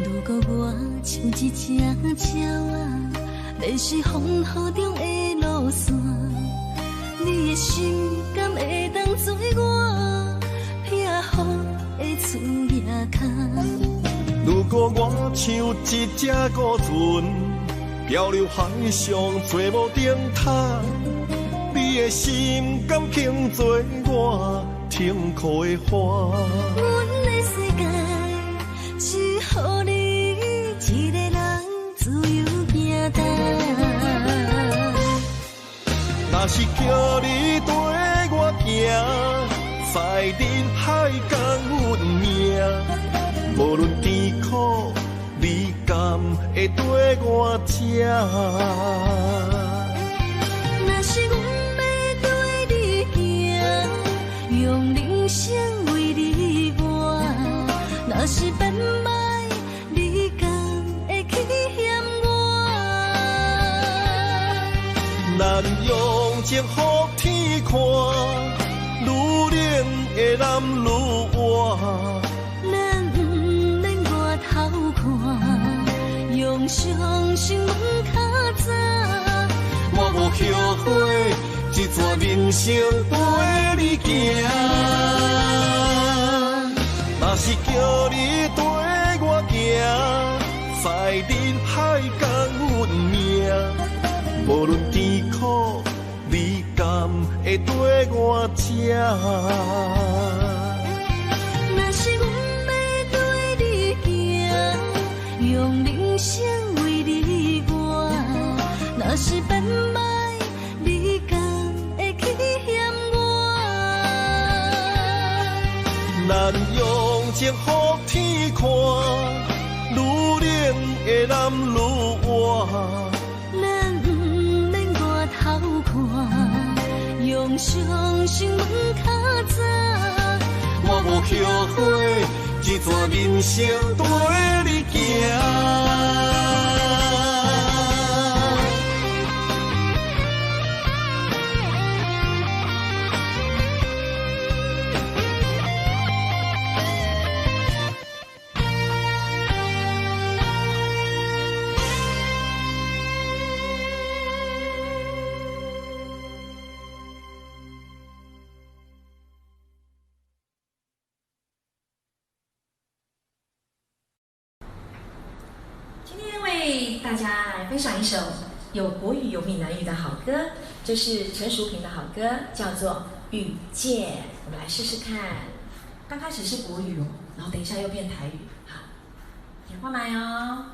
如果我像一只鸟仔，迷失风雨中的路线，你的心敢会当做我避雨的厝仔跤？如果我像一只孤船，漂流海上找无灯塔，你的心敢肯做我停靠的岸？阮的世界只予你一个人自由行动。若是叫你缀我行，在人海共阮命，无论甜苦，你敢会缀我这？若是阮欲缀你行，用人生为你活；若是变歹，你敢会去嫌我？咱用情予天看，愈冷的男愈活。咱毋免回头看，用相信问较早。我无后悔，这段人生缀你行。若是叫你缀我行，在人海共阮命，无论甜苦，你敢会缀我这？是變歹，你敢會去嫌我？咱用情予天看，愈冷的男愈活。咱毋免外头看，用相信问较早。我无后悔，这段人生跟你行。今天为大家来分享一首有国语有闽南语的好歌，这是陈淑萍的好歌，叫做《遇见》。我们来试试看。刚开始是国语哦，然后等一下又变台语。好，听话麦哦。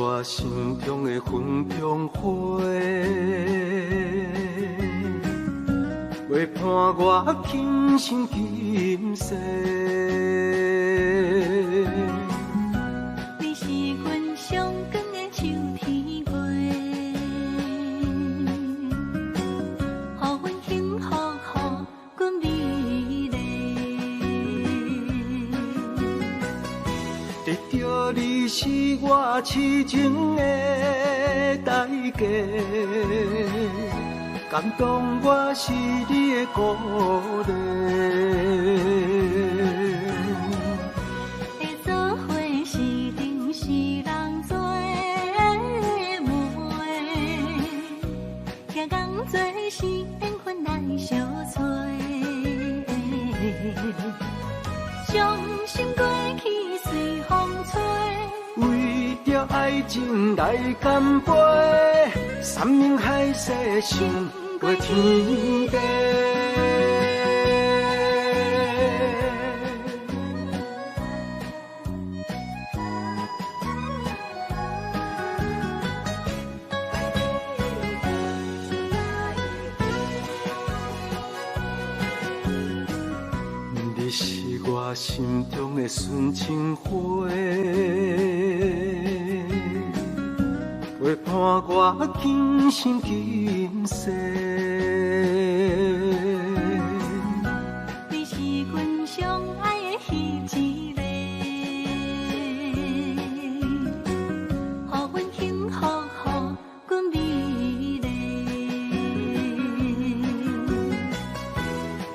我心中的云中花，陪伴我今生今世。你是阮上光的秋天月，予阮幸福，予阮美丽。得到你是我痴情的代价，感动我是你的鼓励。会做伙是阵是人做媒，徛仝做是缘分来相催。伤心过去随风吹，为著著愛情來乾杯，山盟海誓勝過天地。你是我心中的純情花，陪伴我今生今世。你是阮上愛的彼一个，予阮幸福，予阮美麗。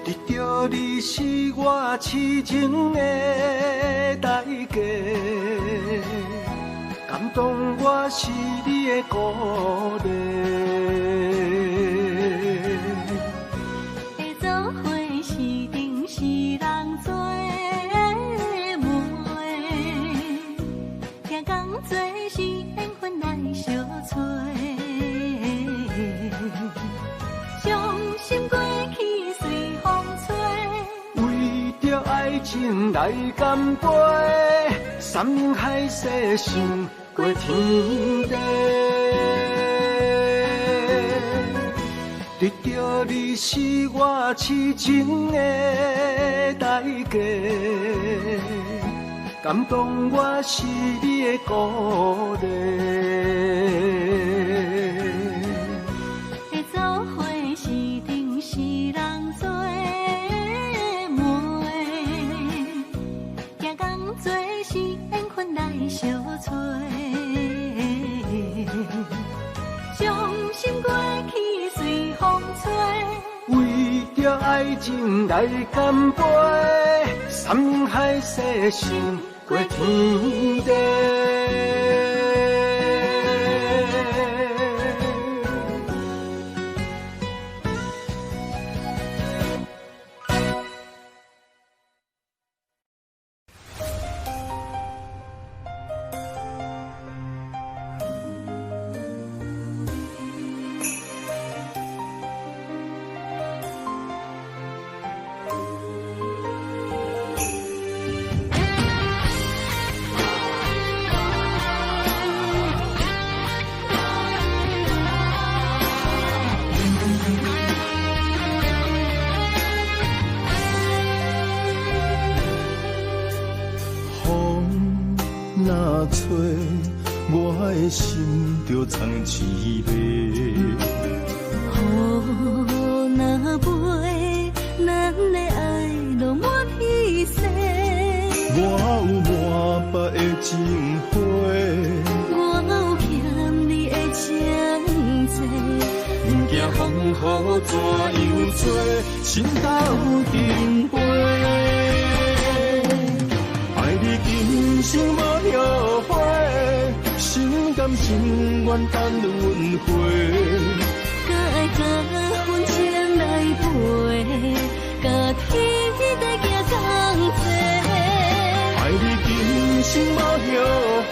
得著你是我痴情的代價，感動我是你的鼓勵。會做伙是阵是人做媒，行仝做是緣分來相揣。傷心過去隨風吹，為著愛情來乾杯，山盟海誓勝過天地。得著你是我痴情的代價，感動我是你的鼓勵。會做伙是陣是人做媒，行仝做是緣分來相揣。傷心過去隨風吹，為著愛情來乾杯，山盟海誓勝過天地。風若吹，我的心就藏凄迷。雨若飞，咱的愛落滿天星。我有滿腹的情話，我有欠你的情債。不驚風雨怎樣吹，心斗阵飞。愛你今生無後悔，心甘情願等輪迴。甲愛甲分情來陪，甲天地行仝齊。愛你今生無後悔，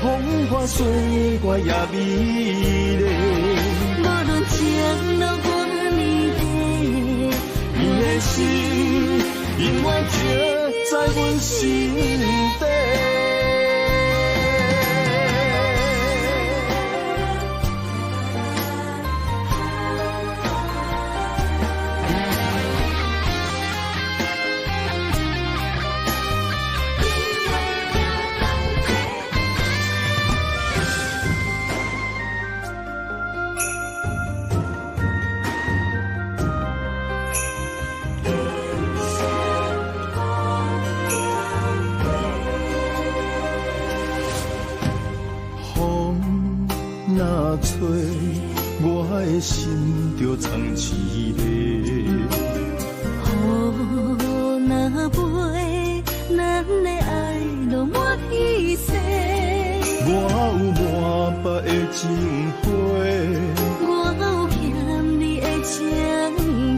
風花雪月也美麗。無論情路偌呢短，你的心永遠刻在阮心底。風若吹，我的心就藏凄迷。雨若飞，咱的愛落滿天星。我有滿腹的情話，我有欠你的情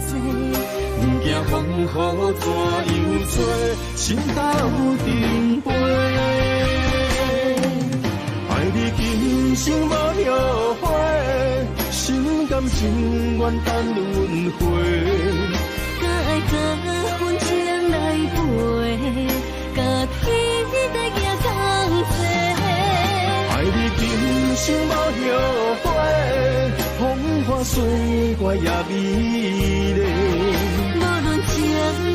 債。不驚風雨怎樣吹，心斗阵飞。今生無後悔，心甘情願等輪迴。敢愛加分情來陪，甲天地行仝齊。愛你今生無後悔，風花雪月也美麗。無論情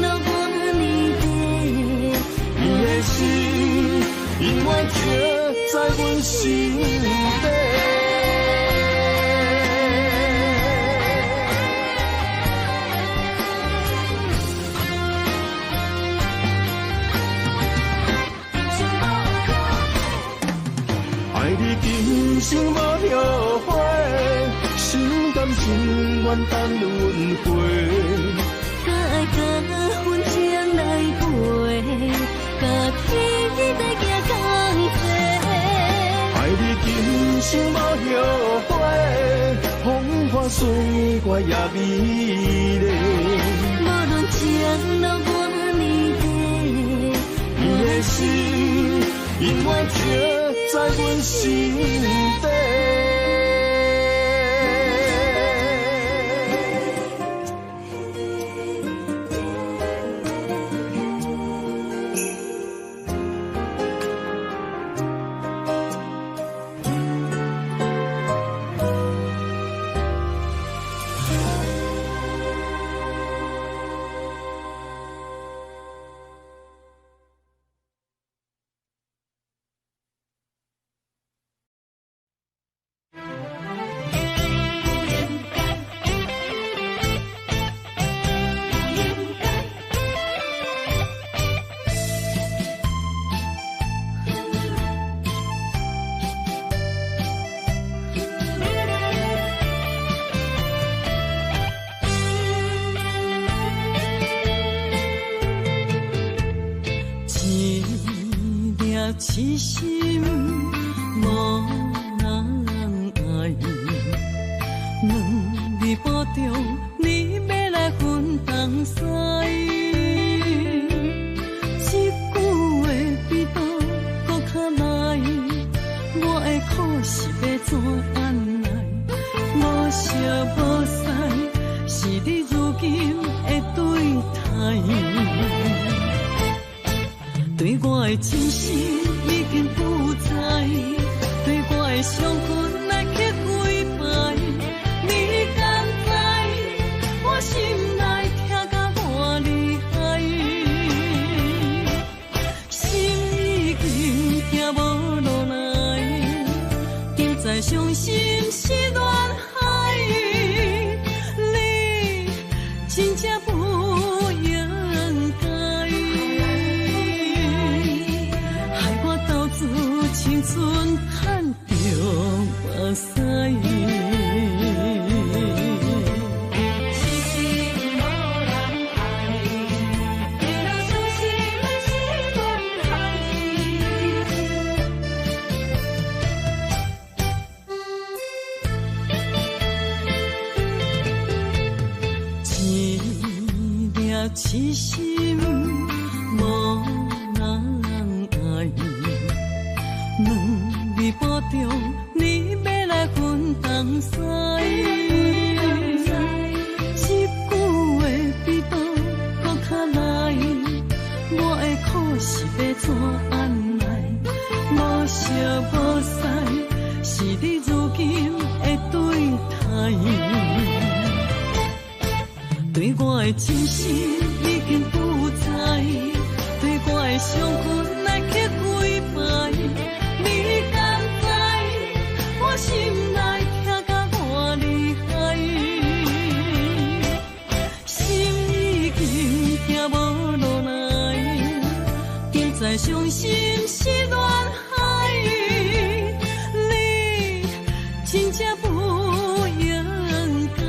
路偌呢短，你的心永遠刻在阮心底。愛你今生無後悔，心甘情願等輪迴。敢愛加分情來陪，甲天地行仝齊。愛你今生無後悔，風花雪月也美麗。無論情路偌呢短，你的心永遠刻在阮心底。痴心無人愛，兩暝半中你欲來分東西，這句話比刀閣較利，我的苦是欲怎按捺？無相無似，是你如今的對待。對我的真心已經不在，對我的傷痕來刻幾擺，你敢知我心內疼甲偌厲害？心已經行無路來，敢知傷心是亂海，你真正不應該。青春趁著目屎。痴心無人愛，一路傷心是恋海。一粒痴心無人愛。兩暝半中，你欲來分東西，這句話比刀閣較利，我的苦是欲怎按捺？無相無似，是你如今的對待。對我的真心已經不在，對我的傷痕來刻幾擺。你敢知我心內疼甲偌厲害？心已經行無路來，敢知傷心是亂海，你真正不應該，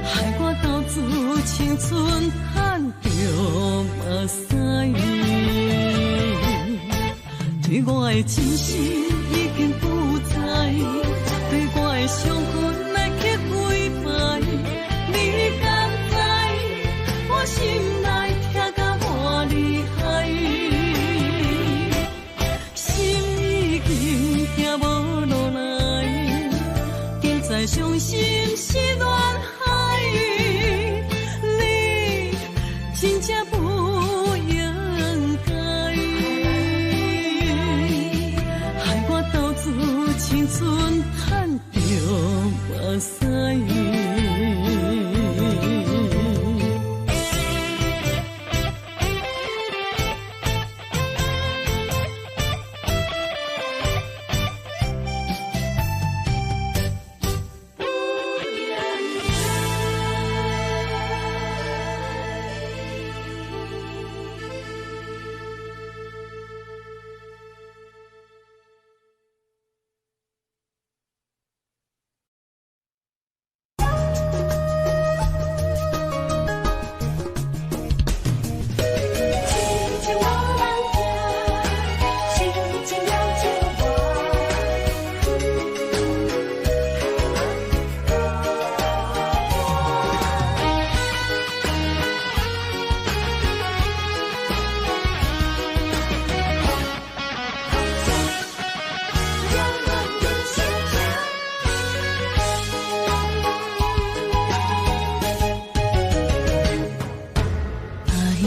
害我投資青春趁著目屎。對我的真心已經不在，對我的傷痕來刻幾擺，你敢知我心內疼甲偌厲害？心已的傷心是戀海，你真正不應該，害我投資青春趁著目屎。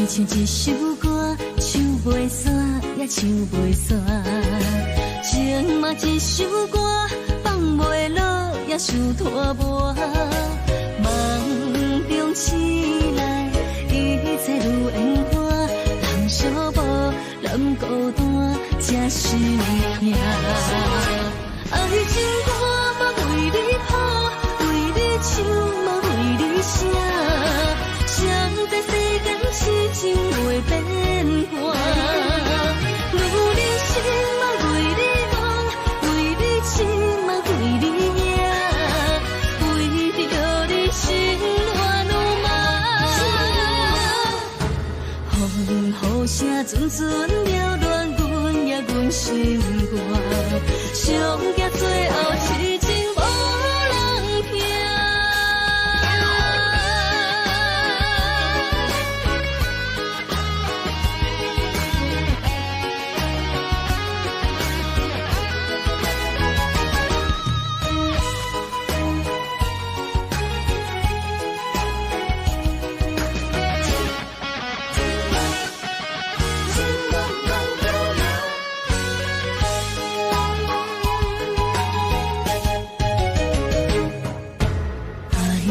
像一首歌，唱袂煞，也唱袂煞。情嘛一首歌，放袂落，也想拖磨。梦中醒来，一切如烟花，人寂寞，人孤单，才心痛。爱情歌嘛为你谱，为你唱嘛为你写。谁知世间痴情会变卦，女人心嘛为你梦，为你痴嘛为你赢，为著你心乱如麻。风雨声阵阵扰乱阮也阮心肝，上惊最后痴情无人听。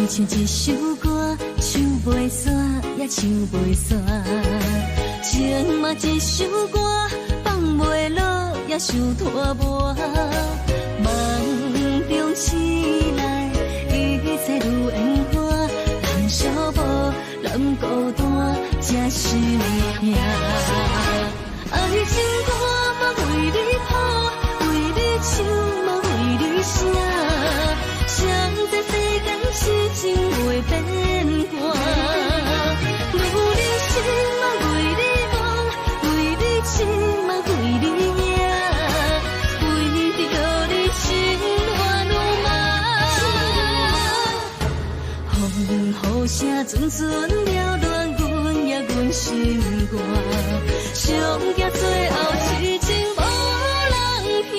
像一首歌，唱袂煞，也唱袂煞。情嘛一首歌，放袂落，也想拖磨。梦中醒来，一切如烟花，人寂寞，人孤单，才心痛。爱情歌嘛为你谱，为你唱嘛为你写。谁知世间痴情会变卦，女人心嘛为你梦，为你痴嘛为你赢，为著你心乱如麻。风雨声阵阵扰乱阮也阮心肝，上惊最后痴情无人听。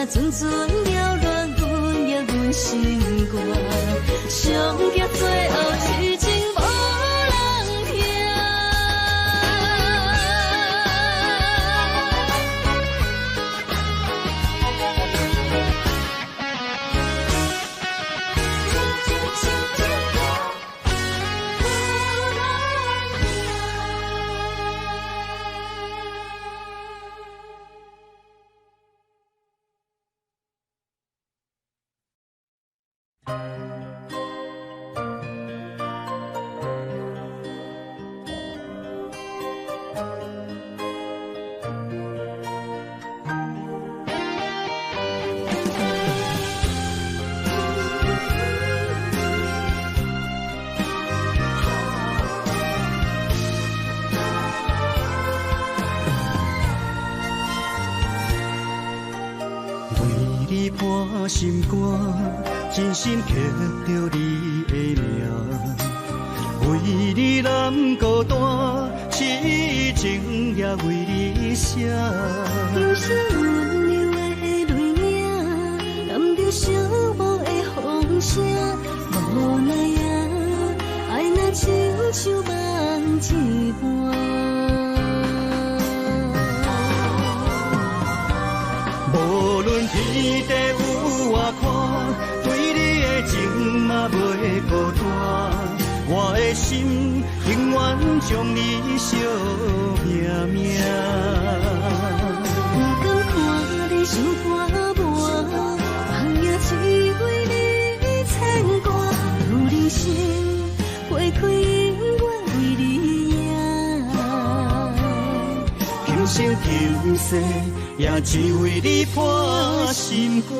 阵阵扰乱阮也阮心肝，上惊最后痴情无人听。破心肝，真心刻著你的名。为你难孤单，痴情也为你写。今生温柔的泪影，揽著寂寞的风声，无奈啊，爱若亲像梦一般。无论天地有偌宽，对你的情嘛袂孤单。我的心永远将你惜命命。不甘看你伤破磨，梦也只为你牵挂。如人生花开，永远为你赢。今生今世也只为你破心肝。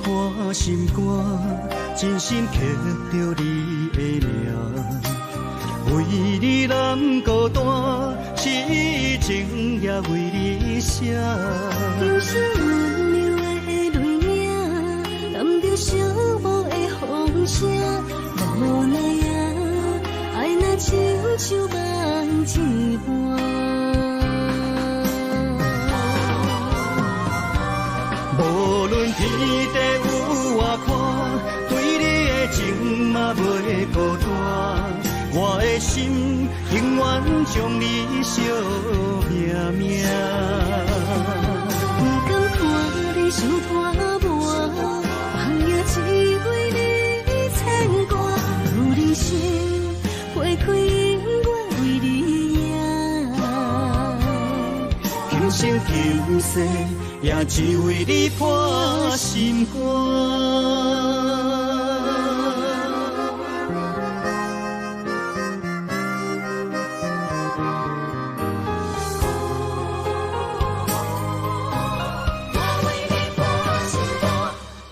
破心肝，真心刻著你的名。为你难孤单，痴情也为你写。今生温柔的泪影，揽著寂寞的风声，无奈啊，爱若亲像梦一般。无论天地有偌宽，对你的情嘛袂孤单。我的心永远将你惜命命。不甘看你伤破磨，梦也只为你牵挂。如人生花开，永远为你赢。今生今世也只为你破心肝。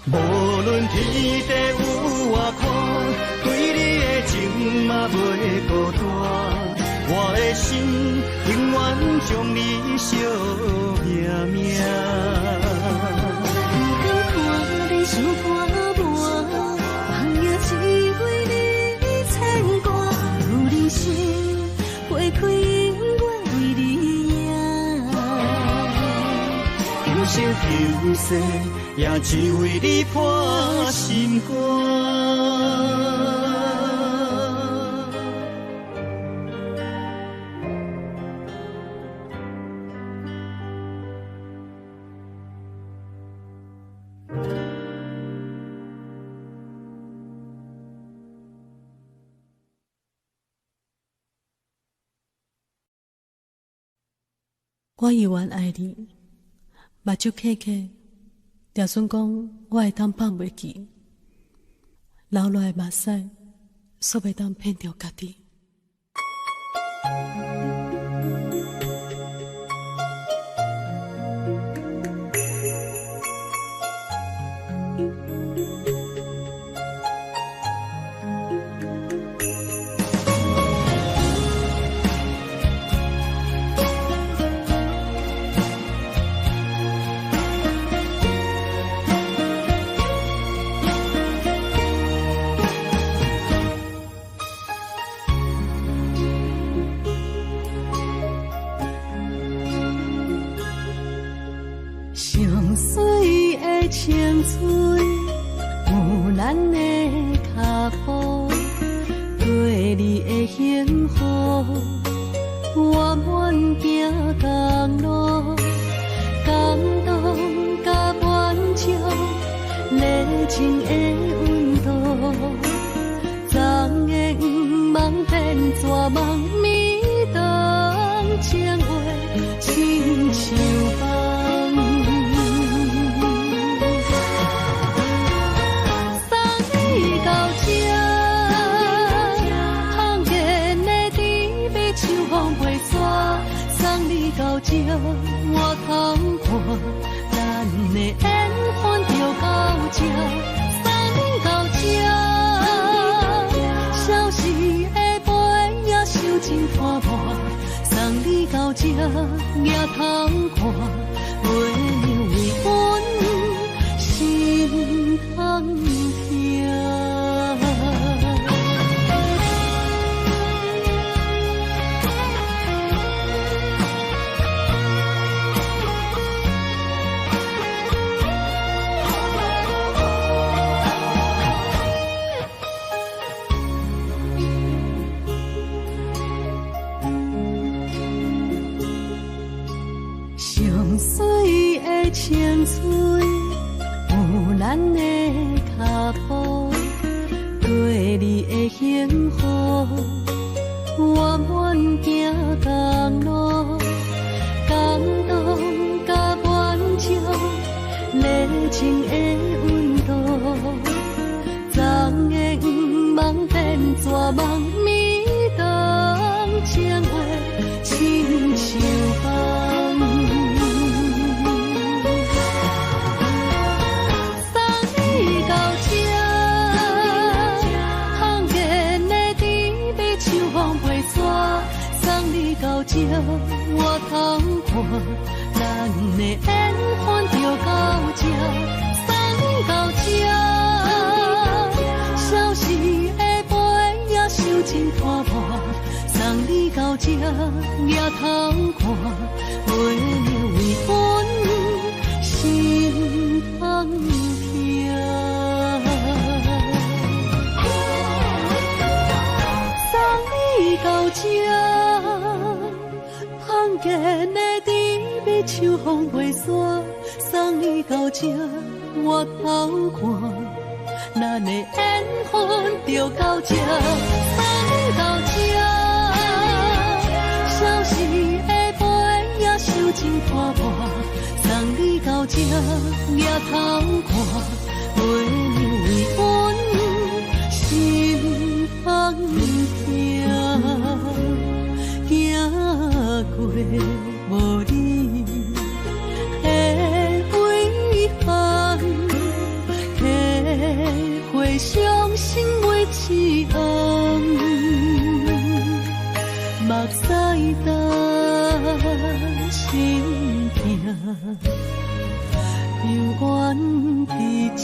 无论天地有偌宽，对你的情嘛袂孤单。我的心永远将你惜命命。不甘看你伤破磨，梦也只为你牵挂。如人生花开，永远为你赢。今生今世也只为你破心肝。我犹原爱你，目睭瞌瞌，就算讲我会当放袂记，流落的目屎，煞袂当骗著家己。上水的青春，有咱的脚步，对你的幸福，我愿行同路，感动甲满足，热情的温度，昨的愿望变绝望，暝长情话亲像梦。這，送恁到這。消失的背影受尽拖磨，送你到這，额头看，袂为阮心痛疼。上水的青春，有咱的脚步，对你的幸福，我满行同路，感动甲满足，热情的温度，昨的愿望变绝望，暝长情话亲像梦。送你到这，香烟的甜蜜像风袂散。送你到这，我头看，咱的缘分就到这。送你到这，消失的背影受尽拖磨。送你到这，额头看，袂为阮心痛疼。送你到这，香烟的甜蜜像风袂散。送你到这，我头看，咱的缘分就到这。送你到这，消失的背影受尽拖磨。送你到这，额头看，袂为阮心痛疼。行过无你的遗憾，体会伤心袂一暗，目屎干，心痛，犹原伫这。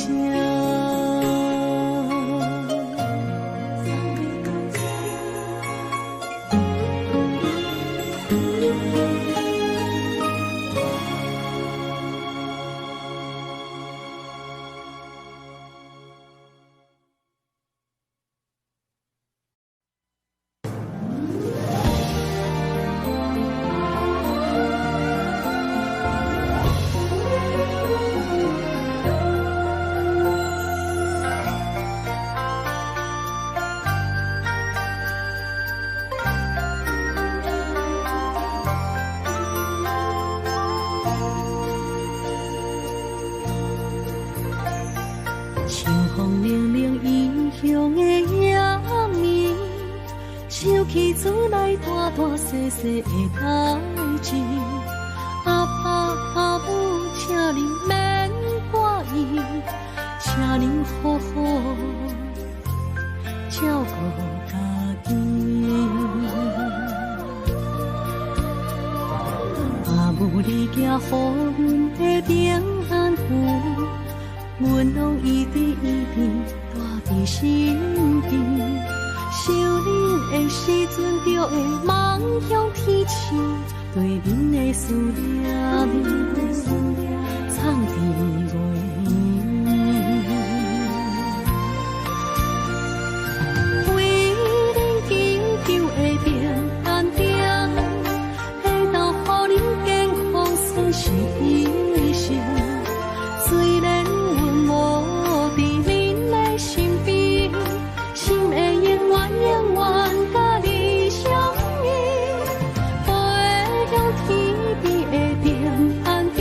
秋风凉凉，异乡的夜暝，想起厝内大大细细的代志。阿爸阿母，请恁免挂意，请恁好好照顾家己。阿母你寄予阮的平安符，阮拢一直一直带伫身边。想恁的时阵，就会望向天星，对恁的思念藏伫月圆。为恁祈求的平安顶，会当予恁健康顺遂一生。虽然阮无伫恁的身边，心会永远永远佮你相依。飞向天边的平安顶，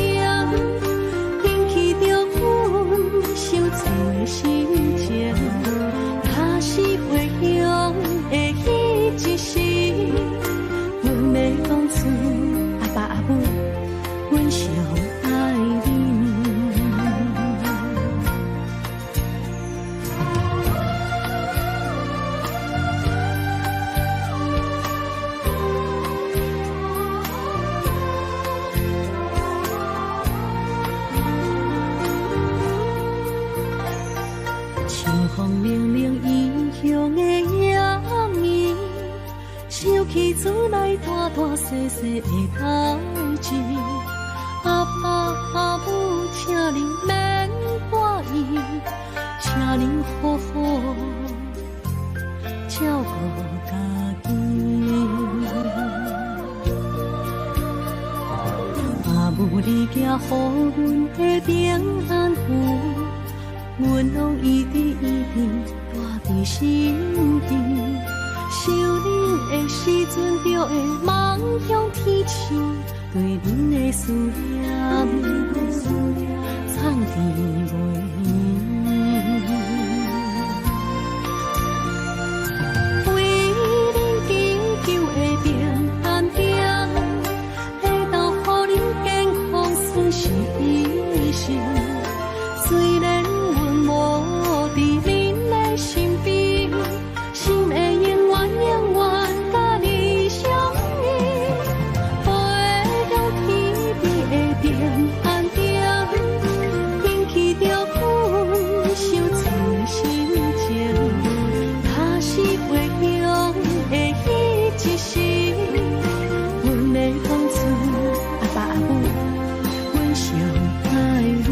大大細細的代誌。阿爸阿母，請恁免掛意，請恁好好照顧家己。阿母，你寄予阮的平安符，阮攏一直一直帶佇身邊。想恁的時陣，就會望向天星，對恁的思念，藏佇袂。為恁祈求的平安燈，會當予恁健康順遂一生。雖然阮無佇恁的身邊，心會永遠永遠佮你相依。飛向天邊的平安燈，引起著阮傷醉的心情。若是回鄉的彼一時，阮會講出阿爸阿母，阮上愛恁。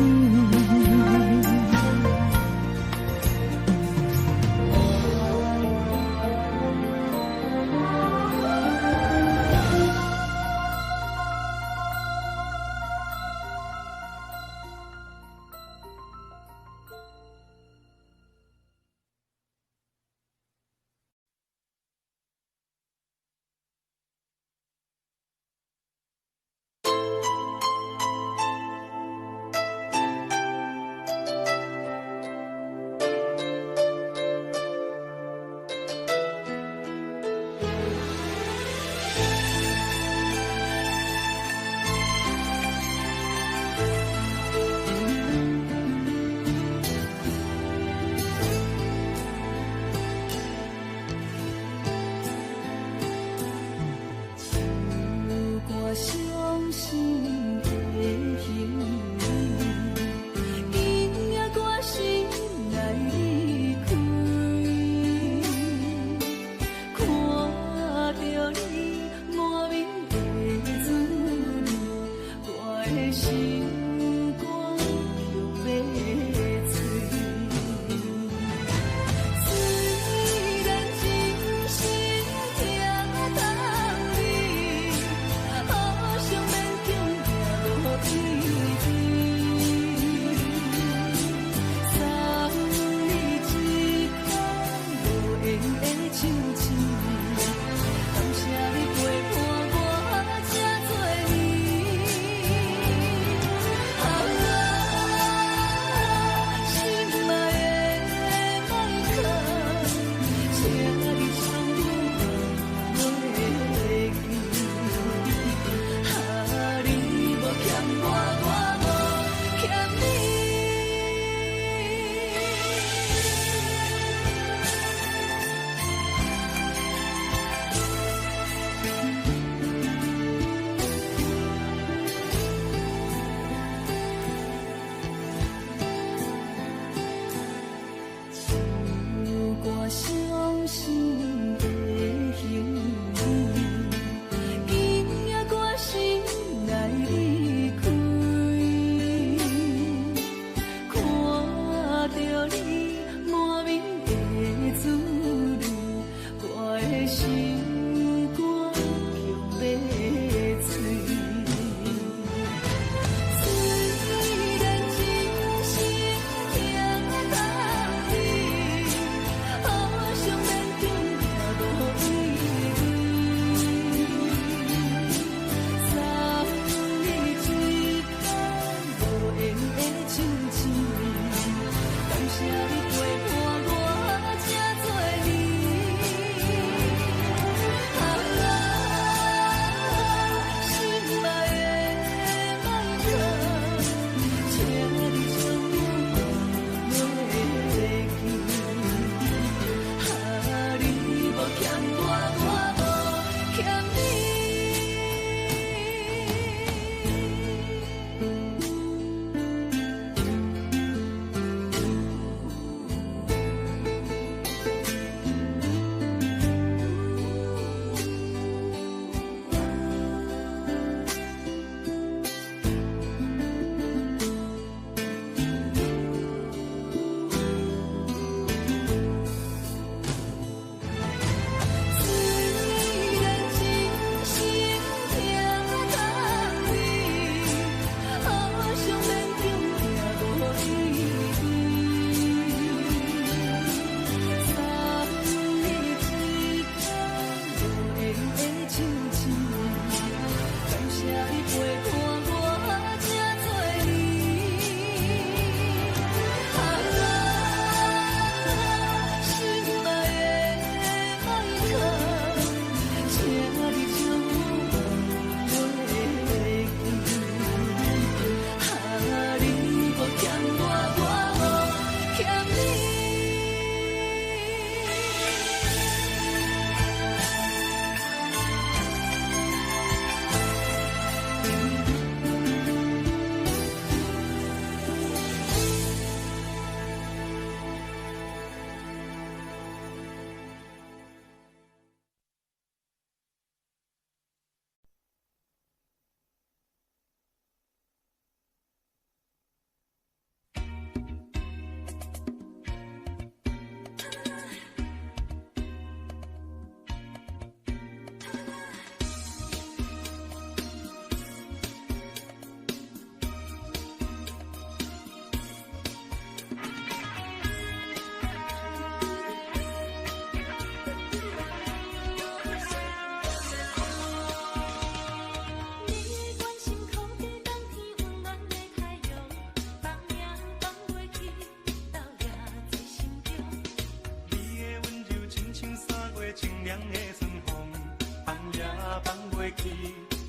去，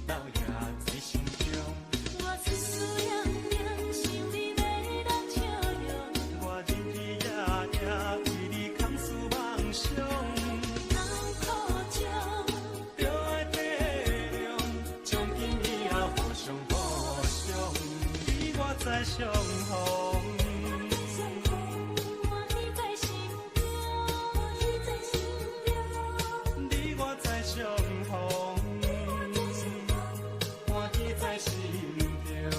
留也在心中。我思思念念，想你欲当笑容。我日日夜夜為你空思夢想。人苦情，著愛體諒，從今以後互相補償，你我再相逢。歡喜在心中，歡喜在心中。你我再相逢，歡喜在心中。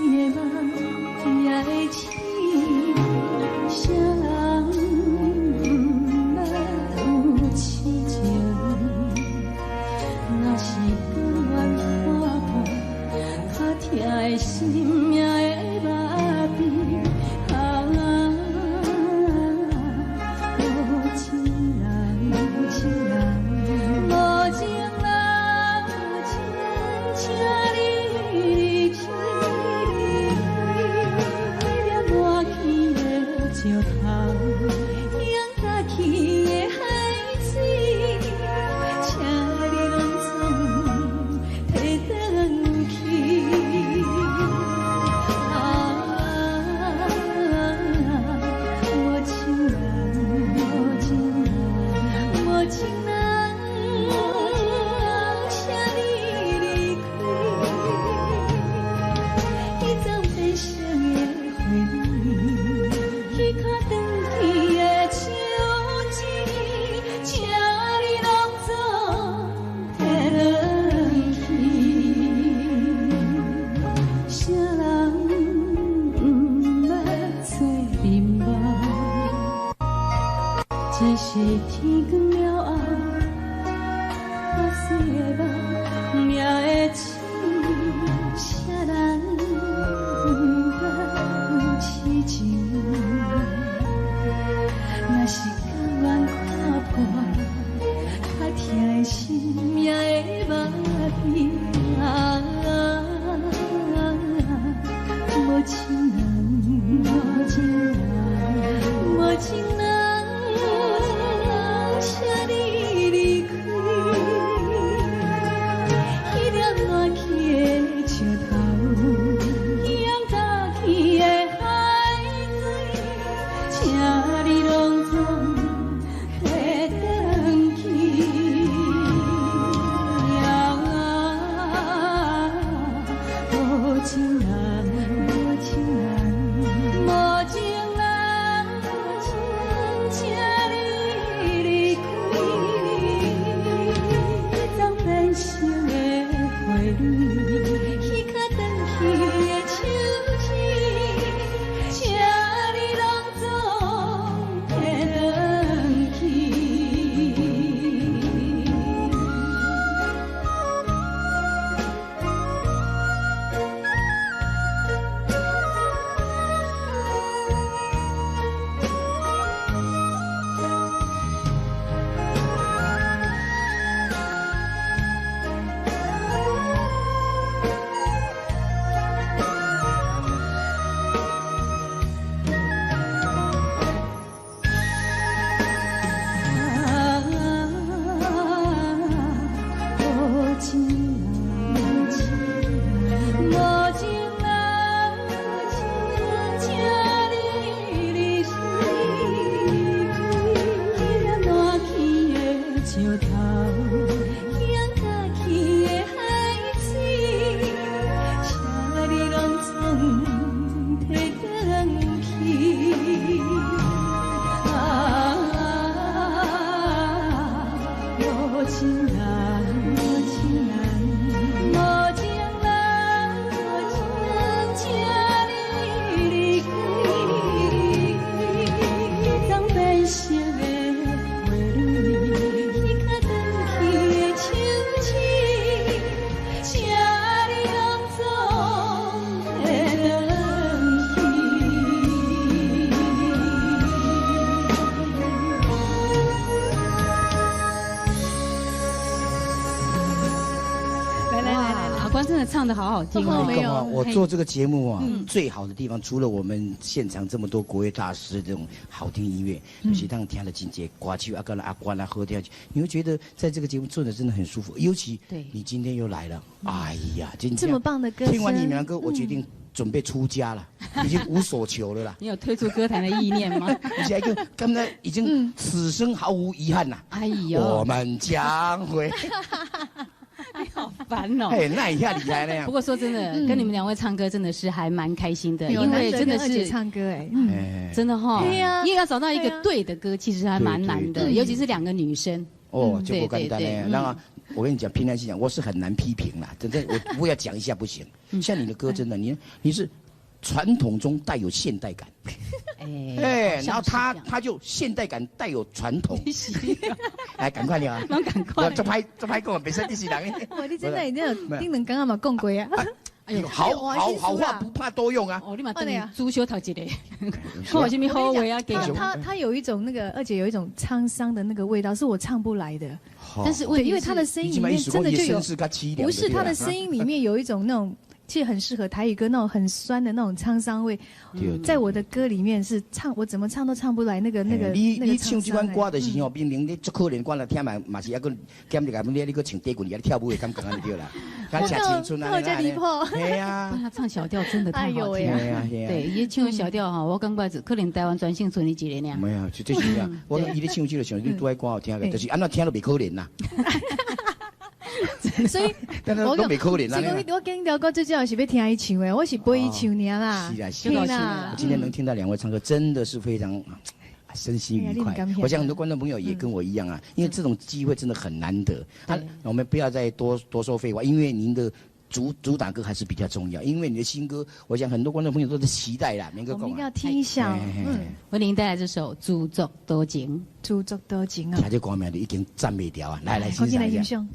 的梦也会醒，谁人毋捌有痴情？若是甘愿看破，较疼的心也会麻痹。啊，无情人，无情人，无情人，请你离去，彼粒烂去的石头，淹甲去的海水，请你拢总提转去。啊，无情人，无情人，无情人，请你离开，彼丛变成的花蕊，彼较断去的手指，请你拢总提转去。谁人毋捌做面梦？只是天光了后，较水的梦也会醒。谁人毋捌有痴情？若是甘愿看破，较疼的心也会麻痹。啊，无情人，无情人，无情人，请你离开，彼粒烂去的石头，淹甲去的海水，请你拢总提转去。啊，无情人，无情人，无情人，请你离开，彼丛变成的花蕊，彼较断去的手指，请你拢总提转去。啊，无情人，无情人，请你离开，彼粒烂去的石头，淹甲去的海水，请你拢总提转去。啊，无情人，无情人，无情人，请你离开，彼丛变成的花蕊，彼较断去的手指，请你拢总提转去。来来来来，阿关真的唱的好好听哦。你干嘛？我做这个节目啊，最好的地方除了我们现场这么多国乐大师这种好听音乐，就是当听了真济歌手啊，跟阿关啊好听，你会觉得在这个节目做的真的很舒服。尤其你今天又来了，哎呀，今天这么棒的歌听完你们歌，我决定准备出家了，已经无所求了啦。你有退出歌坛的意念吗？而且个刚才已经此生毫无遗憾呐。哎呦，我们将会。你好烦哦！哎，那一下厉害呢。不过说真的，跟你们两位唱歌真的是还蛮开心的，因为真的是唱歌哎，真的哈。对呀，因为要找到一个对的歌，其实还蛮难的，尤其是两个女生。哦，就不简单呢。然后我跟你讲，平常心讲，我是很难批评啦。真的，我我要讲一下不行。像你的歌，真的，你是传统中带有现代感，哎，然后他就现代感带有传统。来，赶快点啊！赶快！这拍这拍讲，别说你是人。哇，你真的已经有顶两工啊嘛讲过啊。哎呦，好好好话不怕多用啊！哦，你嘛等主修头一个，我什么好话啊？他有一种那个二姐有一种沧桑的那个味道，是我唱不来的。但是因为他的声音里面真的就有，不是他的声音里面有一种那种，其实很适合台语歌那种很酸的那种沧桑味，在我的歌里面是唱我怎么唱都唱不来那个那个。你唱这款歌就是吼，明明你足可怜，歌来听嘛嘛是抑阁兼一个你阁穿短裙，咧跳舞的感觉按呢对啦。感谢青春啊！离谱。对啊。他唱小调真的太好听了。对，伊唱小调哈，我感觉可能台湾专线剩伊一个尔。没有，就这是啊。我伊咧唱这个时候，你拄爱歌好听个，就是按怎听都袂可怜啦。所以，我都袂可怜啦。我今条歌最主要是欲听伊唱的，我是陪伊唱尔啦。是啊，是啊。今天能听到两位唱歌，真的是非常身心愉快。我想很多观众朋友也跟我一样啊，因为这种机会真的很难得。啊，我们不要再多多说废话，因为您的主打歌还是比较重要，因为你的新歌，我想很多观众朋友都在期待啦。明哥，我们要听一下。为您带来这首《自作多情》，自作多情啊！听这歌名就已经赞袂牢啊！来来，欣赏一下。